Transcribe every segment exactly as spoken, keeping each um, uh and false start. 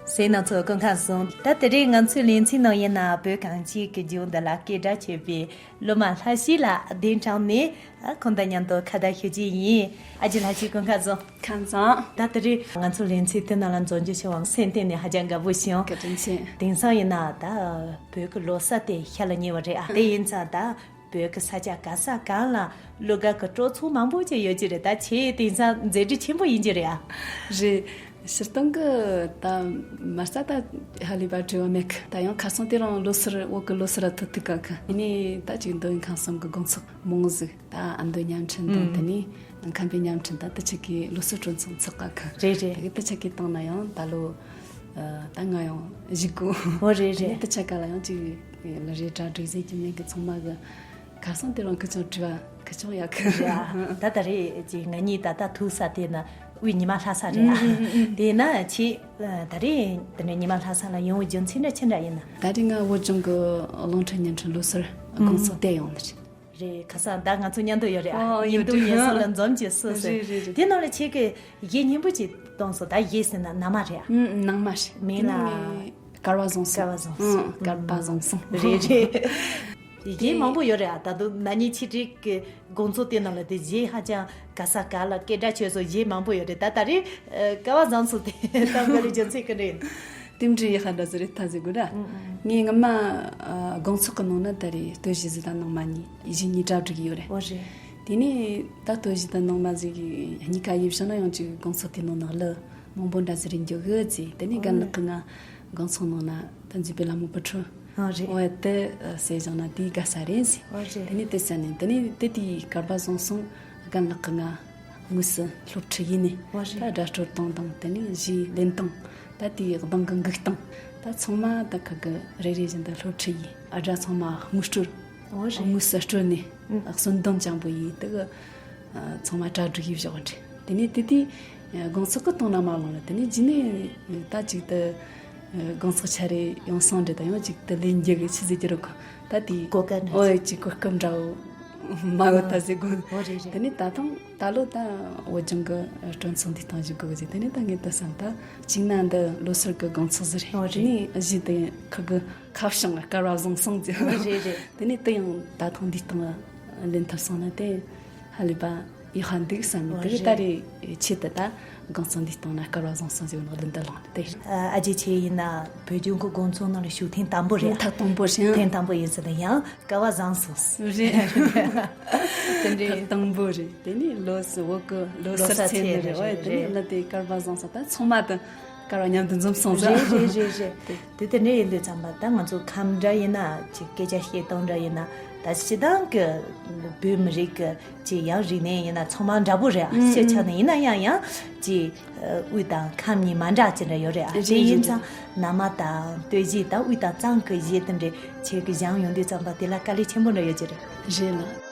གསན་མཁན་རྣམ་པ་སྐུ་ཁམས་བཟང་། ད་དེ་རིང་ང་ཚོའི་ལེ་ཚན་ནང་ཡིན་ན་བོད་གངས་ཅན་གྱི་ལྗོངས་འདི་ལ་སྐད་གྲགས་ཆེ་བའི་སློབ་མ་ལྷ་བཞི་ལགས་གདན་དྲངས་ནས་ཨ་ཁོང་དང་མཉམ་དུ་ཁ་བརྡ་ཞུ་རྒྱུ་ཡིན། ཨ་ཅེ་ལྷ་བཞི་སྐུ་ཁམས་བཟང་། ཁམས་བཟང་། ད་དེ་རིང་ང་ཚོའི་ལེ་ཚན་དེ་ནང་ལ་འཛོམས་རྒྱུ་བྱུང་བ་སེམས་གཏིང་ནས་ཧ་ཅང་དགའ་པོ་བྱུང་། བཀའ་དྲིན་ཆེ། དེང་སང་ཡིན་ན་ད་བོད་ཀྱི་ལོ་གསར་དེ་ཤར་ལ་ཉེ་བ་རེད་ཨ། དེ་ཡིན་ཙང་ད་བོད་ཀྱི་ས་ཆ་ག་ས་གང་ལ་གླུ་གར་གྱི་སྤྲོ་ཚོགས་མང་པོ་ཅིག་ཡོད་ཀྱི་རེད། ད་ཁྱེད་དེང་སང་མཛད་སྒྲིག་ཆེན་པོ་ཡིན་གྱི་རེད་ཨ། རེད། སྤྱིར་བཏང་གི་ད་མ་རྩ་ད་ཧ་ལས་པ་བྲེལ་བ་མེད་གི། ད་ཡང་ཁ་སང་དེ་རིང་ལོ་གསར་བོད་ཀྱི་ལོ་གསར་ཐུག་ཐུག་ག་གི། ཡིན་ནའི་ད་ཅིག་མདོ་དབུས་ཁམས་གསུམ་གྱི་དགོང་ཚོགས་མང་ཟིག་ད་ཨ་མདོ་བརྙན་འཕྲིན་དང་དེ་ནས་ནང་ཁམས་པའི་བརྙན་འཕྲིན་ད་དེ་ཆ་གི་ལོ་གསར་སྤྲོ་ཚོགས་ཚོགས་ག་གི། རེད་རེད། དེ་གི་དེ་ཆ་གི་སྟེང་ན་ཡང་ད་ལོ་ད་ང་ཡང་བཞུགས་གོ། ཨོ་རེད་དེ་ནས་རེད། དེ་ཆ་ག་ལ་ཡང་ཅིག་ལ་རེ་གྲ་སྒྲིག་ཟེར་གྱི་མིན་གི། ཚང་མ་གི་ཁ་སང་དེ་རིང་ཁི་ཆང་བྲིས་པ་ཁི་ཆང་ཡག་གི་རེད་ཨ། ད་ད་རེས་ཅིག་ང་གཉིས་ད་ལྟ་ཐུག་ས་དེ་ན་དབུས་ཉི་མ་ལྷ་ས་རེད་ཨ། དེ་ན་ཁྱེད་ད་རེས་དེ་ནས་ཉི་མ་ལྷ་ས་ལ་ཡོང་བའི་རྒྱུ་མཚན་འདྲ་ཅི་འདྲ་ཡིན་ན། ད་རེས་ང་བོད་ལྗོངས་གི་རླུང་འཕྲིན་བརྙན་འཕྲིན་ལོ་གསར་དགོང་ཚོགས་དེ་ཡོང་ནི་རེད། རེད། ཁ་སང་ད་ང་ཚོ་མཉམ་དུ་ཡོད་རེད་ཨ། ཨོ་ཉིན་ཡོད་དུ་ཡོད་ཉིན་གསུམ་ལ་འཛོམས་ཀྱི་སུ་སུ། རེད་རེད་རེད། དེ་ནང་ལ་ཁྱེད་ཀྱི་གཞས་སྙན་པོ་ཅིག་བཏང་སོང་། ད་གཞས་ཟེར་ན་ནང་མ་རེད་ཨ། ཨུམ་ནང་མ་རེད། མིང་དེ་ནི་ལ་ངའི་སྐལ་བ་བཟང་སོང་། སྐལ་བ་བཟང་སོང་། ཨུམ་སྐལ་བ་བཟང་སོང་། རེད་རེད། གཞས་མང་པོ་ཡོད་རེད་ཨ། ད་དུང་ན་ནིང་ཕྱི་དྲིལ་གྱི་དགོང་ཚོགས་དེ་ནང་ལ་དེ་གཞས་ཧ་ཅང་ག་ས་ག་ལ་སྐད་གྲགས་ཆོད་སོང་། གཞས་མང་པོ་ཡོད་རེད། ད་ད་རེས་སྐལ་བ་བཟང་སོང་དེ་བཏང་དགོས་རེད། རྒྱུ་མཚན་ག་རེ་ཡིན། དེ་འདྲའི་ཧ་འདྲ་ཟེར་རེད་ད་ཟེར་དགོས་ར། ཨང་ཨང་། ངས་སྔ་མ་ཨ་དགོང་ཚོགས་ཀྱི་ནང་ན་ད་རེས་སྟོད་གཞས་ཟིག་དང་ནང་མ་གཉིས་གཞས་གཉིས་གྲ་སྒྲིག་ཡོད་རེད། ཨོ་རེད། དེ་ནས་ད་སྟོད་གཞས་དང་ནང་མ་ཟིག་གཉིས་ཀ་ཡིབ་བཞག་ན་ཡང་ཅིག་དགོང་ཚོགས་དེ་ནང་ན་གླུ་མང་པོ་འདྲ་ཟིག་རེད་འགྱོ་གི་ཟེར། དེ་ནས་རྒན་ལགས་ཀྱིས་ང་དགོང་ཚོགས་ནང་ན་ད་མཛེས་པའི་ལྷ་མོ་བུ་ཕྲུག་ཨོ་རེད། ཨོ་དེ་ཟེར་བཞག་ན་དེའི་དགའ་ས་རེད་ཟེར། ཨོ་རེད། དེ་ནས་དེ་ཟེར་ནས་དེ་ནས་དེ་དེའི་སྐལ་བ་བཟང་སོང་། རྒན་ལགས་ཀྱིས་ང་དངོས་སུ་སློབ་ཁྲིད་ཡིན་ནས། ཨོ་རེད། ད་སྒྲ་སྒྲོག་སྟངས་དང་དེ་ནས་གཞས་ལེན་སྟངས་ད་དེའི་གདངས་ཀྱི་འགུག་སྟངས་ད་ཚང་མ་ད་ཁ་གི་རེ་རེ་བཞིན་དུ་སློབ་ཁྲིད་ཡིན། ཨ་སྒྲ་ཚང་མ་དངོས་སྤྲོད། ཨོ་རེད། དངོས་སུ་སྤྲོད་ནས། ཨུ། གསོན་གདངས་ཅན་པོ་ཡིན་དེ་གི། ཨ་ཚང་མ་གྲ་སྒྲིག་ཡིན་བཞག་རེད། དེ་ནས་དེ་དུས་དགོང་ཚོགས་ཀྱི་སྟེང་ན་མ་ལངས་ལ། དེ་ནས་རྗེས་ནས་ད་ཅིག་ཏུ་དགོང་ཚོགས་ཆ་རེ་ཡང་སང་འདྲ་དང་ཡང་ཅིག་ཏུ་ལེན་རྒྱུ་གི་ཆི་ཟིག་གི་རོགས་ད་དེའི་གོ་སྐབས་འདྲ་ཨོ་ཅིག་གོ་སྐབས་འདྲ་བོ་མ་ཡོད་ད་ཟེར་གོ། ཨོ་རེད་རེད། དེ་ནས་ད་ཐེངས་ད་ལོ་ད་བོད་ལྗོངས་གི་སྤྲོ་ཚོགས་འདི་སྟེང་བཞུགས་དགོས་ཟེར། དེ་ནས་ད་ངས་ད་བསམ་ད་གཅིག་ན་འདི་ལོ་གསར་གི་དགོང་ཚོགས་ཟིག་རེད། ཨོ་རེད། དེ་ནས་གཞས་དེ་ཁ་གི་ཁ་བྱང་སྐལ་བ་བཟང་སོང་ཟེར། རེད་རེད། དེ་ནས་དེ་ཡང་ད་ཐེངས་འདི་སྟེང་ལེན་ཐུབ་སོང་ན་དེ་ཧ་ལས་པ་ཡག་ཧ་འདུག་བསམ་ནས། དེ་རེད། ད་རེས་ཆེད་དུ་ད་དགོང་ཚོགས་འདི་སྟེང་ན་སྐལ་བ་བཟང་སོང་ཟེར་བ་ནང་ལེན་དུ་ལངས་ནས་དེ། ཨ་ཨ་ཅེ་ཁྱེད་ཡིན་ན་བོད་ལྗོངས་ཀྱི་དགོང་ཚོགས་ནང་ལ་ཞུགས་ཐེངས་དང་པོ་རེད། ཐག་དང་པོ་རེད། ཐེངས་དང་པོ་ཡིན་ཟེར་ན་ཡང་སྐལ་བ་བཟང་སོང་། རེད། དེ་འདྲའི་ཐག་དང་པོ་རེད། དེ་ནས་ལོ་སུ་བོད་ཀྱི་ལོ་ལོ་གསར་གསར་ཚེས་འདི་ཚེས་རེད། འདི་ཨོ་དེ་ནས་རེད། ལ་དེ་སྐལ་བ་བཟང་སོང་། ད་ཚང་མ་དང་སྐལ་བ་མཉམ་དུ་འཛོམས་སོང་ཟེར། རེད་རེད་རེད་རེད། དེ་དེ་འདྲ་ཡིན་དུས་ཙམ་པ་ད་ང་ཚོ་ཁམས་འདྲ་ཡིན་ན་ཅིག་སྐད་ཆ་བཤད་སྟངས་འདྲ་ཡིན་ན་ད་སྤྱི་བཏང་གི་བོད་མི་རིགས་ཀྱི་ཅིག་ཡང་རིག་གནས་ཡིན་ན་ཚང་མ་འདྲ་པོ་རེད་ཨ། ཨུ་སྤྱི་ཆ་ཨུ་ནས་ཡིན་ན་ཡང་ཡང་ཅིག་དབུས་དང་ཁམས་གཉིས་མ་འདྲ་ཅི་འདྲ་ཡོད་རེད་ཨ། རེད་དེ་ཡིན་རེད་ཙང་རེད། ན་མ་དང་སྟོད་གཞས་དང་དབུས་དང་གཙང་གི་གཞས་དེ་འདྲ་ཁྱེད་ཀྱིས་སྦྱངས་ཡོང་དུས་ཙམ་པ་དེ་ལ་དཀའ་ལས་ཆེན་པོ་འདྲ་ཡོད་ཀྱི་རེད། རེད་ལ།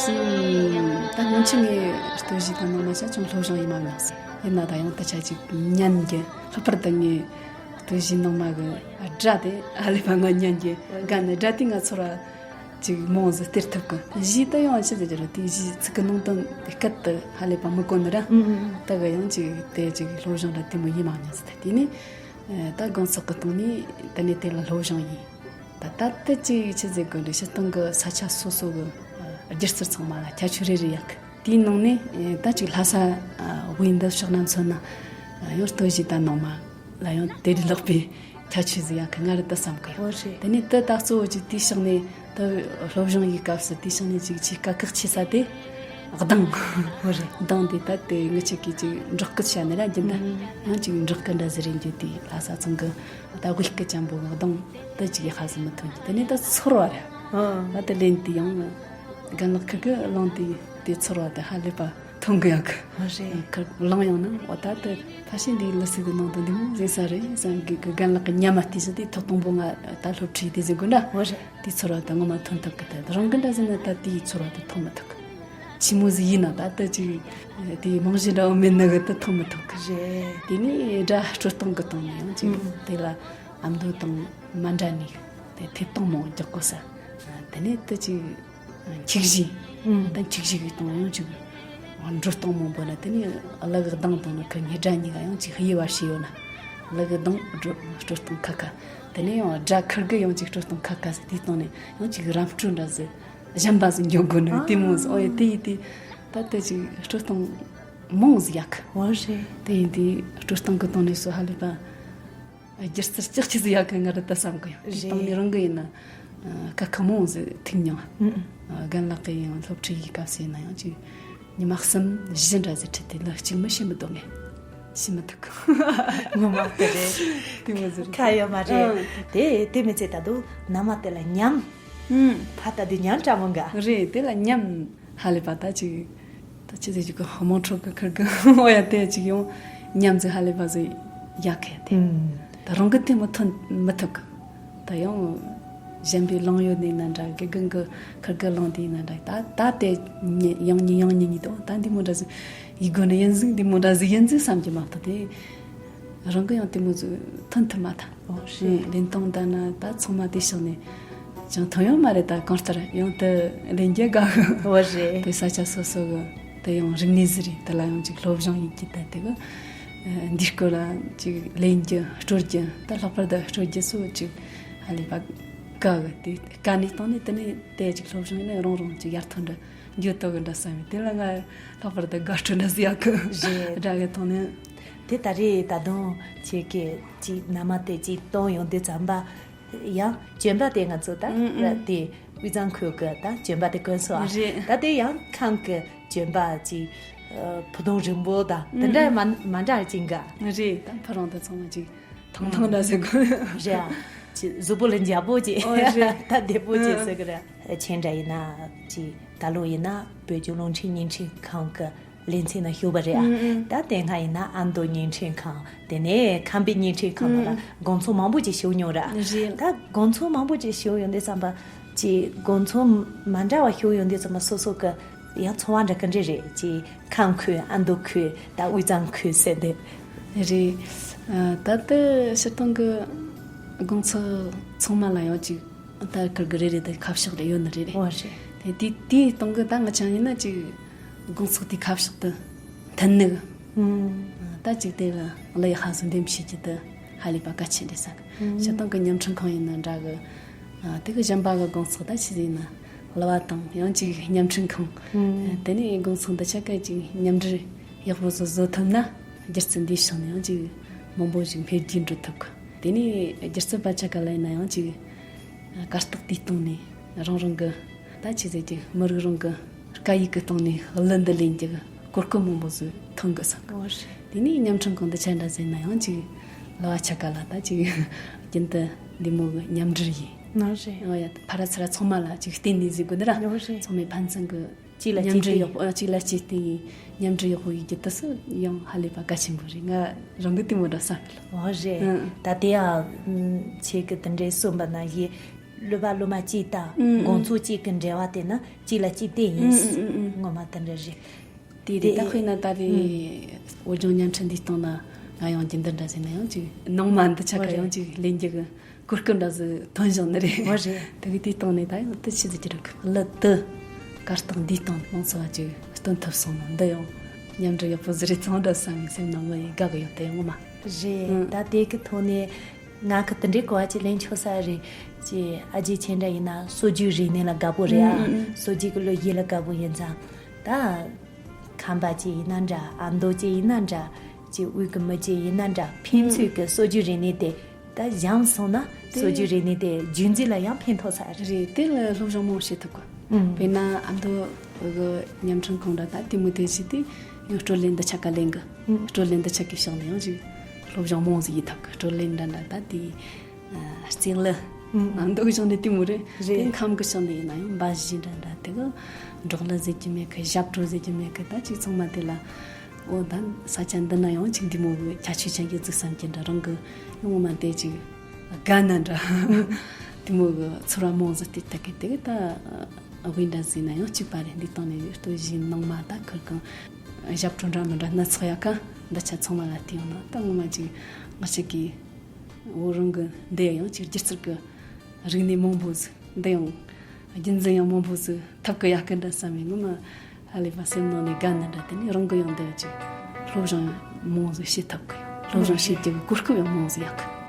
ད་སྔོན་ཆད་ངས་སྟོད་གཞས་དང་ནང་མ་ཆ་ཅུང་སློབ་སྦྱོང་ཡེ་མ་མྱོང་ཟེར། ཡིན་ན་ད་ཡང་ད་ཆ་ཅིག་ཉན་གི། ལྷག་པར་དུ་ངས་སྟོད་གཞས་ནང་མ་གི་སྒྲ་དེ་ཧ་ལས་པ་ང་ཉན་གི། ག་ནི་སྒྲ་དེ་ང་ཚོར་བ་ཅིག་མང་ཟིག་སྟེར་ཐུབ་གི། གཞས་ད་ཡང་ཆི་ཟེར་རྒྱུ་རེད། དེ་གཞས་ཚིག་གི་ནང་དོན་སྐད་དུ་ཧ་ལས་པ་མི་གོ་ནི་ར། ད་གི་ཡང་ཅིག་དེ་ཅིག་སློབ་སྦྱོང་ར་དེ་མོ་ཡེ་མ་མྱོང་ཟེར། དེ་ནས་ད་དགོང་ཚོགས་གི་སྟེང་ནས་དེ་ནས་དེ་ལ་སློབ་སྦྱོང་ཡེ། ད་ལྟ་དེ་ཅིག་ཆི་ཟེར་དགོས་རེད། སྤྱིར་བཏང་གི་ས་ཆ་སོ་སོ་གི་སྒྱུ་རྩལ་ཚང་མ་ལ་ཁྱད་ཆོས་རེ་རེ་ཡོད་གི། དེའི་ནང་ནས་ད་ཅིག་ལྷ་ས་དབུས་འདི་ཕྱོགས་ན་མཚོན་ན་ཡང་སྟོད་གཞས་དང་ནང་མ་ལ་ཡང་དེ་ལས་ལྷག་པའི་ཁྱད་ཆོས་ཟིག་ཡོད་གི། ང་རེ་ད་བསམ་གི་ཡོད། འོ་རེད། དེ་ནས་དེ་ད་གཙོ་བོ་ཅིག་དེའི་ཕྱོགས་ནས་ད་སློབ་སྦྱོང་ཡེ་སྐབས་སུ་དེའི་ཕྱོགས་ནས་ཅིག་ཆེས་དཀའ་ཁག་ཆེ་ས་དེ་གདངས། འོ་རེད། གདངས་དེ་ད་དེ་ངི་ཆ་གིས་ཅིག་འབྲོག་སྐད་བཤད་ནི་ར་རྒྱུན་ད། ཡང་ཅིག་འབྲོག་སྐད་འདྲ་ཟིག་རེད། འགྱོ་དེ་ལྷ་ས་ཚང་གི་ད་དབུས་སྐད་ཅན་པོ་གི་གདངས་དེ་ཅིག་ཧ་ཟིག་མི་ཐོན་གི། དེ་ནས་ད་ཚོར་བ་ར། ད་དེ་ལེན་དེ་ཡང་རྒན་ལགས་ཁིར་གི་བླངས་དེ་དེ་ཚོར་བ་དེ་ཧ་ལས་པ་ཐོན་གི་ཡོད་གི། འོ་རེད། ཁིར་བླངས་ཡོང་ན་འོ་ད་དེ་ཕལ་ཆེར་འདི་ལི་སི་གི་ནང་དུ་འདི་མོ་ཟིག་ས་རེད་བསམ་གི། གི་རྒན་ལགས་ཀྱི་ཉམས་མ་བལྟས་ཟིན་དེ་ཐོག་དང་པོ་ང་ད་སློབ་ཁྲིད་དེ་ཟིག་དགོས་འདྲ། འོ་རེད། དེའི་ཚོར་བ་དེ་ངོ་མ་ཐོན་ཐུབ་གི། དེ་རང་གི་འདྲ་ཟིག་ན་ད་དེའི་ཚོར་བ་དེ་ཐོན་མི་ཐུབ་གི། ཆི་མོ་ཟིག་ཡིན་ན་ད་ལྟ་ཅིག་དེའི་རྨང་གཞི་འདྲ་བོ་མེད་ན་གི་དེ་ཐོན་མི་ཐུབ་གི། རེད། དེ་ནས་སྒྲ་དཀྲོལ་སྟངས་གི་སྟེང་ནས་ཡང་ཅིག་དེ་ལ་ཨ་མདོ་དང་མ་འདྲ་ནི་དེ་ཐེབས་སྟངས་མང་རྒྱག་དགོས་ས། དེ་ནས་དེ་ཅིག་འཁྱུག་གཞས། ད་འཁྱུག་གཞས་གི་སྟེང་ཡང་ཅིག་འགྲོ་སྟངས་མང་པོ་ན། དེ་ནས་གླུ་གི་གདངས་དང་ནི་ཁི་ངའི་སྒྲ་གཉིས་ཀ་ཡང་ཅིག་དབྱེ་བ་ཕྱེ་ཡོད་ན། གླུ་གི་གདངས་དཀྲོལ་སྟངས་ཁ་ཁ། དེ་ནས་ཡང་སྒྲ་ཁིར་གི་ཡང་ཅིག་དཀྲོལ་སྟངས་ཁ་ཁ་ཟེར། དེའི་སྟེང་ནས་ཡང་ཅིག་རམ་དཀྲོལ་འདྲ་ཟིག་གཞན་པ་ཟིག་འཇོག་དགོས་ནི་དེ་མོ་ཟིག་འོ་ཡ་དེ་ཡིན་དེ། ད་དེ་ཅིག་དཀྲོལ་སྟངས་མང་ཟིག་ཡོད་གི། འོ་རེད། དེ་ཡིན་དེ་དཀྲོལ་སྟངས་གི་སྟེང་ནས་སུ་ཧ་ལས་པ། སྒྱུ་རྩལ་ལྕགས་ཀྱི་ཟིག་ཡོད་གི་ང་རེ་ད་བསམ་གི་ཡོད། རེད། སྟེང་ནས་རང་གི་ཡིན་ན་དཀའ་ཁག་མང་ཟིག་ཐུག་མྱོང་། རྒན་ལགས་ཀྱི་ཡང་སློབ་ཁྲིད་ཀྱི་སྐབས་སུ་ཡིན་ན་ཡང་ཅིག་ཉི་མ་གསུམ་བཞི་འདྲ་ཟིག་ཁྲིད་དེ་ལ་གཅིག་མི་ཤེས་མི་འདུག་ངས་ཤེས་མི་ཐུབ་གི། ངོ་མ་དེ་རེད། དེ་མོ་ཟིག་རེད། ཁ་ཡོད་མ་རེད། དེ་དེ་མི་ཚེ་ད་དུང་ན་མ་དེ་ལ་ཉམས། ཕ་ད་དུང་ཉམས་དྲ་མོ་འགའ། རེད། དེ་ལ་ཉམས། ཧ་ལས་པ་ད་ཅིག་ད་ཅི་ཟེར་ཅིག་གི་དམངས་ཁྲོད་ཀྱི་ཁུར་གི་འོ་ཡ་དེ་ཅིག་ཡང་ཉམས་ཟིག་ཧ་ལས་པ་ཟིག་ཡོད་གི་དེ། ད་རང་གི་དེ་མོ་ཐོན་མི་ཐུབ་གི། ད་ཡང་གཞན་པའི་ལང་ཡོད་ནི་ན་འདྲ། དགེ་རྒན་གི་ཁུར་གི་ལང་དེ་ན་འདྲ། ད་ད་དེ་ཡང་ཉིན་ཡང་ཉིན་ཡང་ཉིན་ཉིན་དང་ད་འདི་མོ་འདྲ་ཟིག་ཡི་དགོས་ནི་ཡིན་ཟིག་འདི་མོ་འདྲ་ཟིག་ཡིན་ཟིག་བསམ་གྱི་མ་གཏོགས་དེ། རང་གི་ཡང་དེ་མོ་ཟིག་ཐོན་ཐུབ་མ་ཐལ། ཨོ་ཧྲེ། ལེན་སྟངས་ད་ན་ད་ཚང་མ་དེ་ཕྱོགས་ནས་ཅང་ཐོན་ཡོད་མ་རེད། ད་གང་ལྟར་ཡང་དེ་ལེན་རྒྱུ་དགའ་གི། ཨོ་ཧྲེ། དེ་ས་ཆ་སོ་སོ་གི་དེ་ཡང་རིག་གནས་ཟིག་རེད། དེ་ལ་ཡང་ཅིག་སློབ་སྦྱོང་ཡིན་གྱི་ད་དེ་གི་འདི་སྐོར་ལ་ཅིག་ལེན་རྒྱུ་དཀྲོལ་རྒྱུ་ད་ལྷག་པར་དུ་དཀྲོལ་རྒྱུ་སོགས་ཅིག་ཧ་ལས་པ་དགའ་གི། དེ་དཀའ་ནས་བཏང་ནས་དེ་ནས་དེ་ཅིག་སློབ་སྦྱོང་ཡིན་ན་རང་རང་ཅིག་ཡར་ཐོན་འདྲ། འགྱོད་དོ་གི་འདྲ་བསམ་ཡོད། དེ་ལ་ང་ལྷག་པར་དུ་དགའ་སྤྲོ་འདྲ་ཟིག་ཡོད་གི། རེད། སྒྲ་གི་ཐོག་ནས། དེ་ད་རེས་ད་དུང་ཁྱེད་ཀྱིས་ཅིག་མནའ་མ་དེ་ཅིག་བཏང་ཡོང་དུས་ཙམ་པ་ཡང་གྱོན་པ་དེ་ང་ཚོ་ད་ཨུ་ཨུ་དེ་དབུས་གཙང་ཁུལ་གི་ད་གྱོན་པ་དེ་གོན་སོང་ཨ། རེད། ད་དེ་ཡང་ཁམས་གི་གྱོན་པ་ཅིག་ཨ་ཕུ་དུང་རིང་པོ་དང་དེ་འདྲ་ཨུ་མ་མ་འདྲ་ཅིག་ག། རེད། ད་ཕ་རང་དུ་ཚང་མ་ཅིག་ཐང་ཐང་འདྲ་ཟེར་གོ། རེད་ཨ། ཅི་གཟུགས་པོ་ལ་འཇའ་པོ་ཅིག་ཨོ་རེད། ད་བདེ་པོ་ཅིག་ཟེར་གི་རེད། ཁྱེད་འདྲ་ཡིན་ན་ཅིག་ད་ལོ་ཡིན་ན་བོད་ལྗོངས་རླུང་འཕྲིན་བརྙན་འཕྲིན་ཁང་གི་ལེ་ཚན་ནང་ཞུགས་པ་རེད་ཨ། ཨུ་ཨུ། ད་དེ་སྔ་ཡིན་ན་ཨ་མདོ་བརྙན་འཕྲིན་ཁང་དེ་ནས་ཁམས་པའི་བརྙན་འཕྲིན་ཁང་ནང་ལ་ཨུ་ཨུ། དགོང་ཚོགས་མང་པོ་ཅིག་ཞུགས་མྱོང་ར། རེད། ད་དགོང་ཚོགས་མང་པོ་ཅིག་ཞུགས་ཡོང་དུས་ཙམ་པ་ཅིག་དགོང་ཚོགས་མ་འདྲ་བ་ཞུགས་ཡོང་དུས་ཙམ་པ་སོ་སོ་གི་ཡང་ཚོར་བ་འདྲ་གི་འདྲ་རེད། ཅིག་ཁམས་ཁུལ་ཨ་མདོ་ཁུལ་ད་དབུས་གཙང་ཁུལ་ཟེར་དེ། རེད། ཨ་ད་ལྟ་སྤྱིར་བཏང་གི་དགོང་ཚོགས་ཚང་མ་ལ་ཡང་ཅིག་ད་ཁུར་གི་རེ་རེ་དེ་ཁ་ཕྱོགས་རེ་ཡོད་ནི་རེད་རེད། འོ་རེད། དེ་དེ་དེའི་སྟེང་གི་ད་ང་ཆ་ཡིན་ན་ཅིག་དགོང་ཚོགས་དེ་ཁ་ཕྱོགས་དུ་མཐུན་ནི་གི། ཨུམ། ད་ཅིག་དེ་ལ་གླུ་ཡི་ཧ་སུ་འདེམས་བྱེད་ཀྱི་དུ་ཧ་ལས་པ་གལ་ཆེན་རེད་བསམ་གི། ཨུམ། སྤྱིར་བཏང་གི་བརྙན་འཕྲིན་ཁང་ཡིན་ན་འདྲ་གི། ཨ་དེ་གི་གཞན་པ་གི་དགོང་ཚོགས་ད་ཆི་ཟིག་ཡིན་ན་གླུ་བ་དང་ཡང་ཅིག་བརྙན་འཕྲིན་ཁང་། ཨུམ། དེ་ནས་དགོང་ཚོགས་འདི་ཆ་ག་ཅིག་མཉམ་འབྲེལ་ཡག་པོ་བཟོ་བཟོ་ཐུབ་ན་སྒྱུ་རྩལ་འདིའི་ཕྱོགས་ནས་ཡང་ཅིག་མང་པོ་ཞིག་འཕེལ་རྒྱས་འགྲོ་ཐུབ་གི། དེ་ནས་སྒྱུ་རྩལ་པ་ཆ་ག་ལ་ཡིན་ན་ཡང་ཅིག་གར་སྟེགས་དེའི་སྟེང་ནས་རང་རང་གི་ད་ཆི་ཟེར་གྱི་མི་རིགས་རང་གི་སྐད་ཡིག་གི་སྟེང་ནས་གླུ་འདི་ལེན་རྒྱུ་གི་གོ་སྐབས་མང་པོ་ཟིག་ཐོན་གི་བསམ་གི། འོ་རེད། དེ་ནས་བརྙན་འཕྲིན་ཁང་འདི་ཆ་འདྲ་ཟིག་ཡིན་ན་ཡང་ཅིག་གླུ་བ་ཆ་ག་ལ་ད་ཅིག་རྒྱུན་དུ་འདི་མོ་གི་མཉམ་འབྲེལ་ཡིན། ནོ་རེད། འོ་ཡ། ཕ་ར་ཚུ་ར་ཚང་མ་ལ་ཅིག་བརྟེན་ནས་ཟེར་དགོས་ནི་ར། ནོ་རེད། ཚང་མས་ཕན་ཚུན་གི་གཅིག་ལ་མཉམ་གཅིག་འབྲེལ་བརྟེན། ཡག་པོ་གཅིག་ལ་གཅིག་བརྟེན་ཡིན། མཉམ་འབྲེལ་ཡག་པོ་ཡེད་རྒྱུ་དེ་སུ་ཡང་ཧ་ལས་པ་གལ་ཆེན་པོ་རེད། ང་རང་གི་དེ་མོ་འདྲ་བསམ་ཡོད། འོ་རེད། ཨང་། ད་དེ་ཡང་ཁྱེད་ཀྱི་དེ་འདྲའི་གསུངས་པ་ན་ཡིན། སློབ་པ་སློབ་མ་གཅིག་དང་ཨུ་ཨུ། དགོང་ཚོགས་གཅིག་གི་འབྲེལ་བ་དེ་ནི་གཅིག་ལ་གཅིག་བརྟེན་ཡིན། ཨུ་ཨུ་ཨུ་ཨུ། ངོ་མ་དེ་འདྲ་རེད། དེ་རེད། ད་དཔེར་ན་ད་རེས་ཨུ། བོད་ལྗོངས་བརྙན་འཕྲིན་འདིའི་སྟེང་ན་ང་ཡང་རྒྱུན་ལྡན་འདྲ་ཟེར་ན་ཡང་ཅིག་ནང་མ་འདི་ཆ་ག་ཡང་ཅིག་ལེན་རྒྱུ་གི་གོ་སྐབས་འདྲ་ཟིག་ཐོན་བཞག་ནི་རེད། འོ་རེད། དེ་གི་དེའི་སྟེང་ནས་ད་ཡང་དེ་ཆི་ཟིག་གི་རིགས་གླུ་དེ་གར་སྟེགས་འདིའི་སྟེང་ནང་ཚོ་བ་ཅིག་སྟོན་ཐུབ་སོང་ན་འདི་ཡང་མཉམ་འབྲེལ་ཡག་པོ་ཟིག་རེད་ཚང་འདྲ་བསམ་ཡིན་སེམས་ནང་ལ་ཡི་དགའ་གི་ཡོད་དེ་ངོ་མ། རེད། ཨང་། ད་དེ་གི་ཐོག་ནས་ང་གི་དེ་འདྲའི་གོ་བ་ཅིག་ལེན་ཆོག་ས་རེད། ཅེ་ཨ་ཅེ་ཁྱེད་འདྲ་ཡིན་ན་སྲོལ་རྒྱུན་རིག་གནས་ལ་དགའ་པོ་རེད་ཨ། ཨང་ཨང་ཨང་། སྲོལ་རྒྱུན་གི་ལོ་རྒྱུས་ལ་དགའ་པོ་ཡིན་ཙང་། ད་ཁམས་པ་ཅིག་ཡིན་ན་འདྲ། ཨ་མདོ་ཅིག་ཡིན་ན་འདྲ། ཅེ་དབུས་གི་མི་ཅིག་ཡིན་ན་འདྲ། ཕན་ཚུན་གི་སྲོལ་རྒྱུན་རིག་གནས་དེ་ད་སྦྱངས་སོང་ན་དེ་སྲོལ་རྒྱུན་རིག་གནས་དེ་རྒྱུན་འཛིན་ལ་ཡང་ཕན་ཐོགས་ས་རེད། རེད། དེ་ལ་སློབ་སྦྱོང་མང་བྱེད་ཐུབ་གི། ཨང་། དཔེར་ན་ཨ་མདོ་གི་བརྙན་འཕྲིན་ཁང་འདྲ་ད་དེ་མོ་དེ་བྱས་ཏེ་ཡང་སྤྲོ་ལེན་འདི་ཆ་ག་ལེན་གི། ཨང་། སྤྲོ་ལེན་འདི་ཆ་གི་ཕྱོགས་ནས་ཡང་ཅིག་སློབ་སྦྱོང་མང་ཟིག་ཡེད་ཐུབ་གི། སྤྲོ་ལེན་འདྲ་འདྲ་ད་དེ་རྩེད་གླུ། ཨང་། ཨ་མདོ་གི་ཕྱོགས་ནས་དེ་མོ་རེད། རེད། དེ་ཁམས་གི་ཕྱོགས་ནས་ཡིན་ན་ཡང་འབའ་གཞས་འདྲ་འདྲ་དེ་གི་འབྲོག་གླུ་ཟེར་རྒྱུ་མེད་གི། ཞབས་བྲོ་ཟེར་རྒྱུ་མེད་གི། ད་ཅིག་ཚང་མ་དེ་ལ། འོ་ད་ས་ཆ་འདི་ན་ཡང་ཅིག་འདི་མོ་གི་ཁྱད་ཆོས་ཅན་གྱི་རྩིག་བསམ་གྱི་འདྲ་རང་གི་ངོ་མ་དེ་ཅིག་དགའ་ན་འདྲ། དེ་མོ་གི་ཚོར་བ་མང་ཟིག་སྟེར་ཐུབ་གི། དེ་གི་ད་དབུས་འདྲ་ཟིག་ན་ཡང་གཅིག་པ་རེད། འདི་སྟེང་ནས་སྟོད་གཞས་ནང་མ་ད་ཁུར་གང་ཞབས་བྲོ་འདྲ་མི་འདྲ་སྣ་ཚོགས་ཡོད་ཀ། འདི་ཆ་ཚང་མ་ལ་བལྟས་ཡོང་ན་ད་ངོ་མ་ཅིག་ང་ཅག་གི་བོད་རང་གི་འདི་ཡང་ཅིག་སྒྱུ་རྩལ་གི་རིག་གནས་མང་པོ་ཟིག་འདི་ཡང་རྒྱུན་འཛིན་ཡང་མང་པོ་ཟིག་ཐུབ་གི་ཡོད་གི་འདྲ་བསམ་ཡིན། ངོ་མ་ཧ་ལས་པ་སེམས་ནང་ནས་དགའ་ནི་འདྲ། དེ་ནས་རང་གི་ཡང་འདི་ཅིག་སློབ་སྦྱོང་མང་ཟིག་བྱེད་ཐུབ་གི་ཡོད། སློབ་སྦྱོང་བྱེད་རྒྱུ་གི་གོ་སྐབས་ཡང་མང་ཟིག་ཡོད་གི།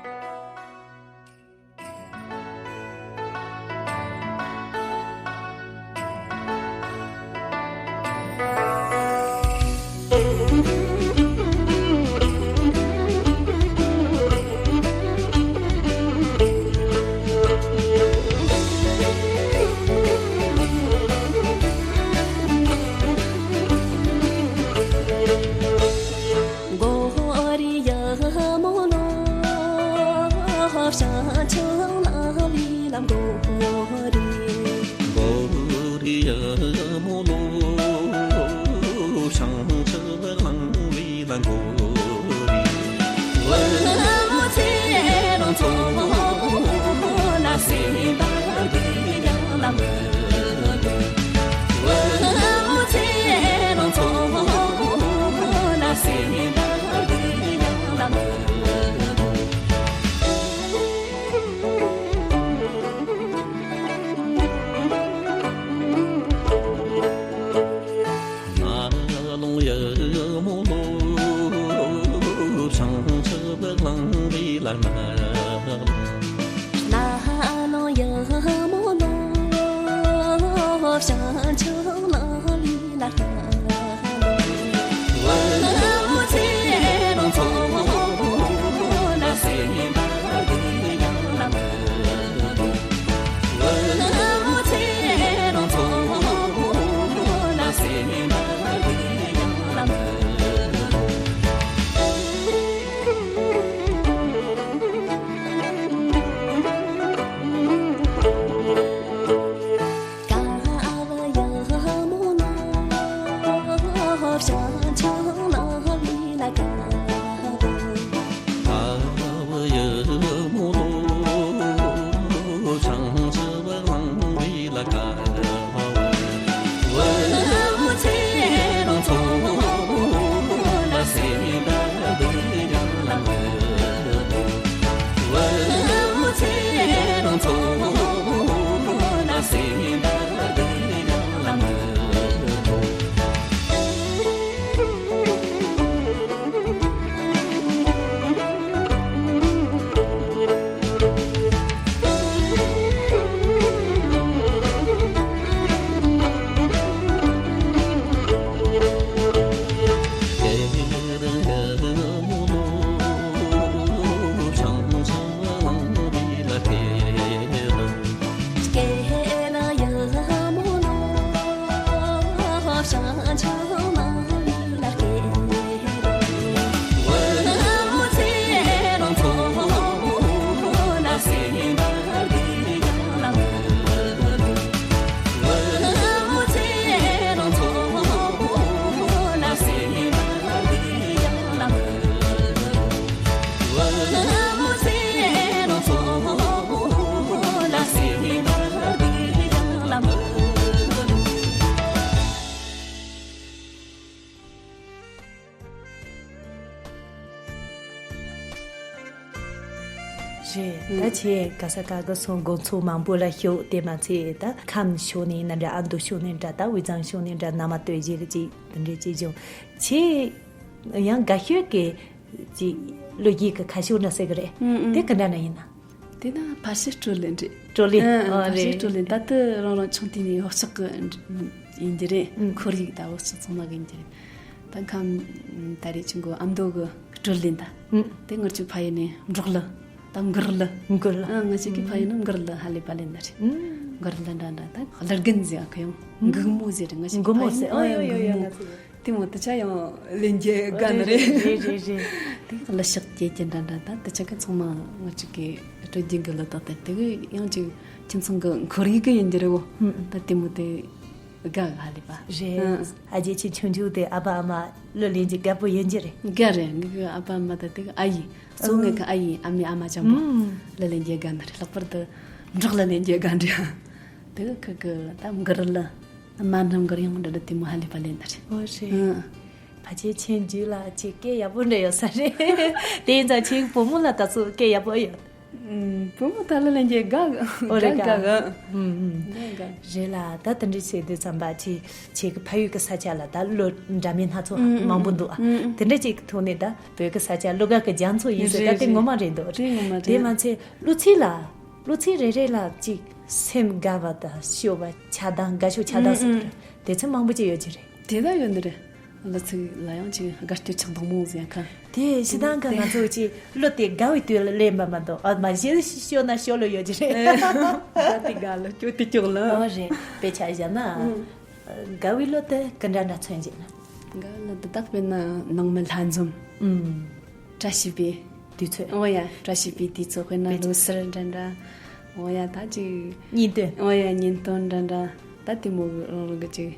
ད་ཁྱེད་ག་ས་ག་གི་སོང་དགོང་ཚོགས་མང་པོ་ལ་ཞུགས། དེ་མ་ཚད་ད་ཁམས་ཕྱོགས་ནས་ན་འདྲ། ཨ་མདོ་ཕྱོགས་ནས་འདྲ། ད་དབུས་གཙང་ཕྱོགས་ནས་འདྲ། མནའ་མ་སྟོད་གཞས་ཅིག་དེ་འདྲ་ཅིག་བྱུང་། ཁྱེད་ཡང་དགའ་ཤོས་ཀྱི་ཅིག་ལོ་རྒྱུས་ཀྱི་ཁ་ཤོ་འདྲ་ཟེར་གི་རེད། ཨུ་ཨུ། དེ་ག་འདྲ་ན་ཡིན་ན། དེ་ན་ཕལ་ཆེར་སྤྲོ་ལེན་རེད། སྤྲོ་ལེན། ཨ་ཨ། ཨོ་ཕལ་ཆེར་རེད། སྤྲོ་ལེན། ད་དེ་རང་རང་ཆུང་དུས་ནས་བག་ཆགས་ཀྱི་ཡིན་གྱི་རེད། ཨུ། ཁོར་ཡུག་ད་བག་ཆགས་ཚང་མ་གི་ཡིན་གྱི་རེད། ད་ཁམས་ད་རེས་ཆུང་གོ་ཨ་མདོ་གི་སྤྲོ་ལེན་ད། ཨུ། དེ་ངར་ཆུ་ཕ་ཡུལ་ནས་འབྲོག་གླུ། ད་མགུར་གླུ། མགུར་གླུ། ཨ་ང་ཅག་གི་ཕ་ཡུལ་ནས་མགུར་གླུ་ཧ་ལས་པ་ལེན་ད་རེད། ཨུ། མགུར་གླུ་འདྲ་འདྲ། ད་གླུ་རྒན་ཟེར་ཨ་ཁ་ཡང་། ཨུ། མགུར་མོ་ཟེར་རེད། ང་ཅག་གི་མགུར་མོ་ཕ་ཡུལ་ཟེར། ནས། ཨོ་ཡོ་ཡོ་ཡོ། མགུར་མོ། ང་ཚོ་དེ་མོ་དེ་ཆ་ཡང་ལེན་རྒྱུ་དགའ་ནི་རེད། རེད་རེད་རེད། དེ་གླུ་ཞག་སྐྱེ་རྒྱུ་འདྲ་འདྲ། ད་དེ་ཆ་ག་ཚང་མ་ང་ཅག་གི་སྤྲོ་རྒྱུན་གི་གླུ་དག་དེ་དེ་གི་ཡང་ཅིག་ཁྱིམ་ཚང་གི་ཁོར་ཡུག་གི་ཡིན་རྒྱུ་རེད་བོ། ཨུ་ཨུ། ད་དེ་མོ་དེ་དགའ་ཧ་ལས་པ། རེད། ཨ་ཨ་རྒྱ་ཆེ་ཆུང་ཆུང་དེ་ཨ་ཕ་ཨ་མ་གླུ་ལེན་རྒྱུ་དགའ་པོ་ཡིན་རྒྱུ་རེད། དགའ་རེད། ངི་གི་ཨ་ཕ་ཨ་མ་ད་དེ་གི་ཨ་ཡེ། གཙོ་ངི་གི་ཨ་ཡེ་ཨ་མའི་ཨ་མ་ཅང་པོ། ཨུ། གླུ་ལེན་རྒྱུ་དགའ་ནི་རེད། ལྷག་པར་དུ་འབྲོག་གླུ་ལེན་རྒྱུ་དགའ་འདྲ། དེ་གི་ཁི་གི་ད་མགུར་གླུ། དམའ་འབྲིང་གི་ཡང་འདྲ་འདྲ་དེ་མོ་ཧ་ལས་པ་ལེན་ནི་རེད། ཨོ་རེད། ཨང་། ཕལ་ཆེར་ཁྱེད་རྒྱུད་ལ་ཅིག་སྐད་ཡག་པོ་འདྲ་ཡོད་ས་རེད། དེ་ཡིན་ཙང་ཁྱེད་བུ་མོ་ལ་ད་ཚོད་སྐད་ཡག་པོ་ཡོད། ཨུམ། བུ་མོ་ད་ལ་ལེན་རྒྱུ་དགའ་གི། ཨོ་རེད་དགའ་ག་དགའ་གི། ཨུམ་ཨུམ། དགའ་གི། རེད་ལ། ད་དེ་འདྲ་བྱས་དུས་ཙམ་པ་ཁྱེད་ཁྱེད་ཀྱི་ཕ་ཡུལ་གྱི་ས་ཆ་ལ་ད་ལོ་འདྲ་མིན་སྣ་ཚོགས་ཨུམ་ཨུམ་མང་པོ་འདུག་ཨ། ཨུམ་ཨུམ། དེ་འདྲ་ཅིག་གི་ཐོག་ནས་ད་བོད་ཀྱི་ས་ཆ་གླུ་གར་གྱི་རྒྱ་མཚོ་ཡིན་ཟེར། རེད་ད་དེ་རེད། ངོ་མ་རེད་འདུག་དེ་ངོ་མ་རེད། དེ་མ་ཚད་གླུ་ཚིག་ལ། གླུ་ཚིག་རེ་རེ་ལ་ཅིག་སེམས་དགའ་བ་དང་སྐྱོ་བ། ཆགས་སྡང་། དགའ་སྐྱོ་ཆགས་སྡང་ཟེར་གི་རེད། ཨུ་ཨུ། དེ་ཚོ་མང་པོ་ཅིག་ཡོད་ཀྱི་རེད། དེ་ལ་ཡོད་ནི་རེད། གླུ་ཚིག་ལ་ཡང་ཅིག་དགའ་སྐྱོ་ཆགས་སྡང་མང་ཟེར་ཡ་ཁ། དེ་སྤྱིར་བཏང་གི་ང་ཚོ་ཅིག་གླུ་དེ་དགའ་བའི་དུས་ལ་ལེན་པ་མ་གཏོགས། ཨ་མ་གཞི་སྐྱོ་ན་སྐྱོ་གླུ་ཡོད་ཀྱི་རེད། དགའ་དེ་དགའ་གླུ། སྐྱོ་དེ་སྐྱོ་གླུ། ཨོ་རེད། དཔེ་ཆ་བཞག་ན། ཨུ། དགའ་བའི་གླུ་དེ་ག་འདྲ་འདྲ་མཚོན་གྱི་ན། དགའ་བའི་གླུ་དེ་དག་དཔེར་ན་ནང་མི་ལྷན་འཛོམས། ཨུམ། བཀྲ་ཤིས་པའི་དུས་ཚོད། ཨོ་ཡ། བཀྲ་ཤིས་པའི་དུས་ཚོད། དཔེར་ན་ལོ་གསར་འདྲ་འདྲ། ཨོ་ཡ། ད་ཅིག་གཉེན་སྟོན། ཨོ་ཡ། གཉེན་སྟོན་འདྲ་འདྲ། ད་དེ་མོ་རང་རང་གི་ཅིག་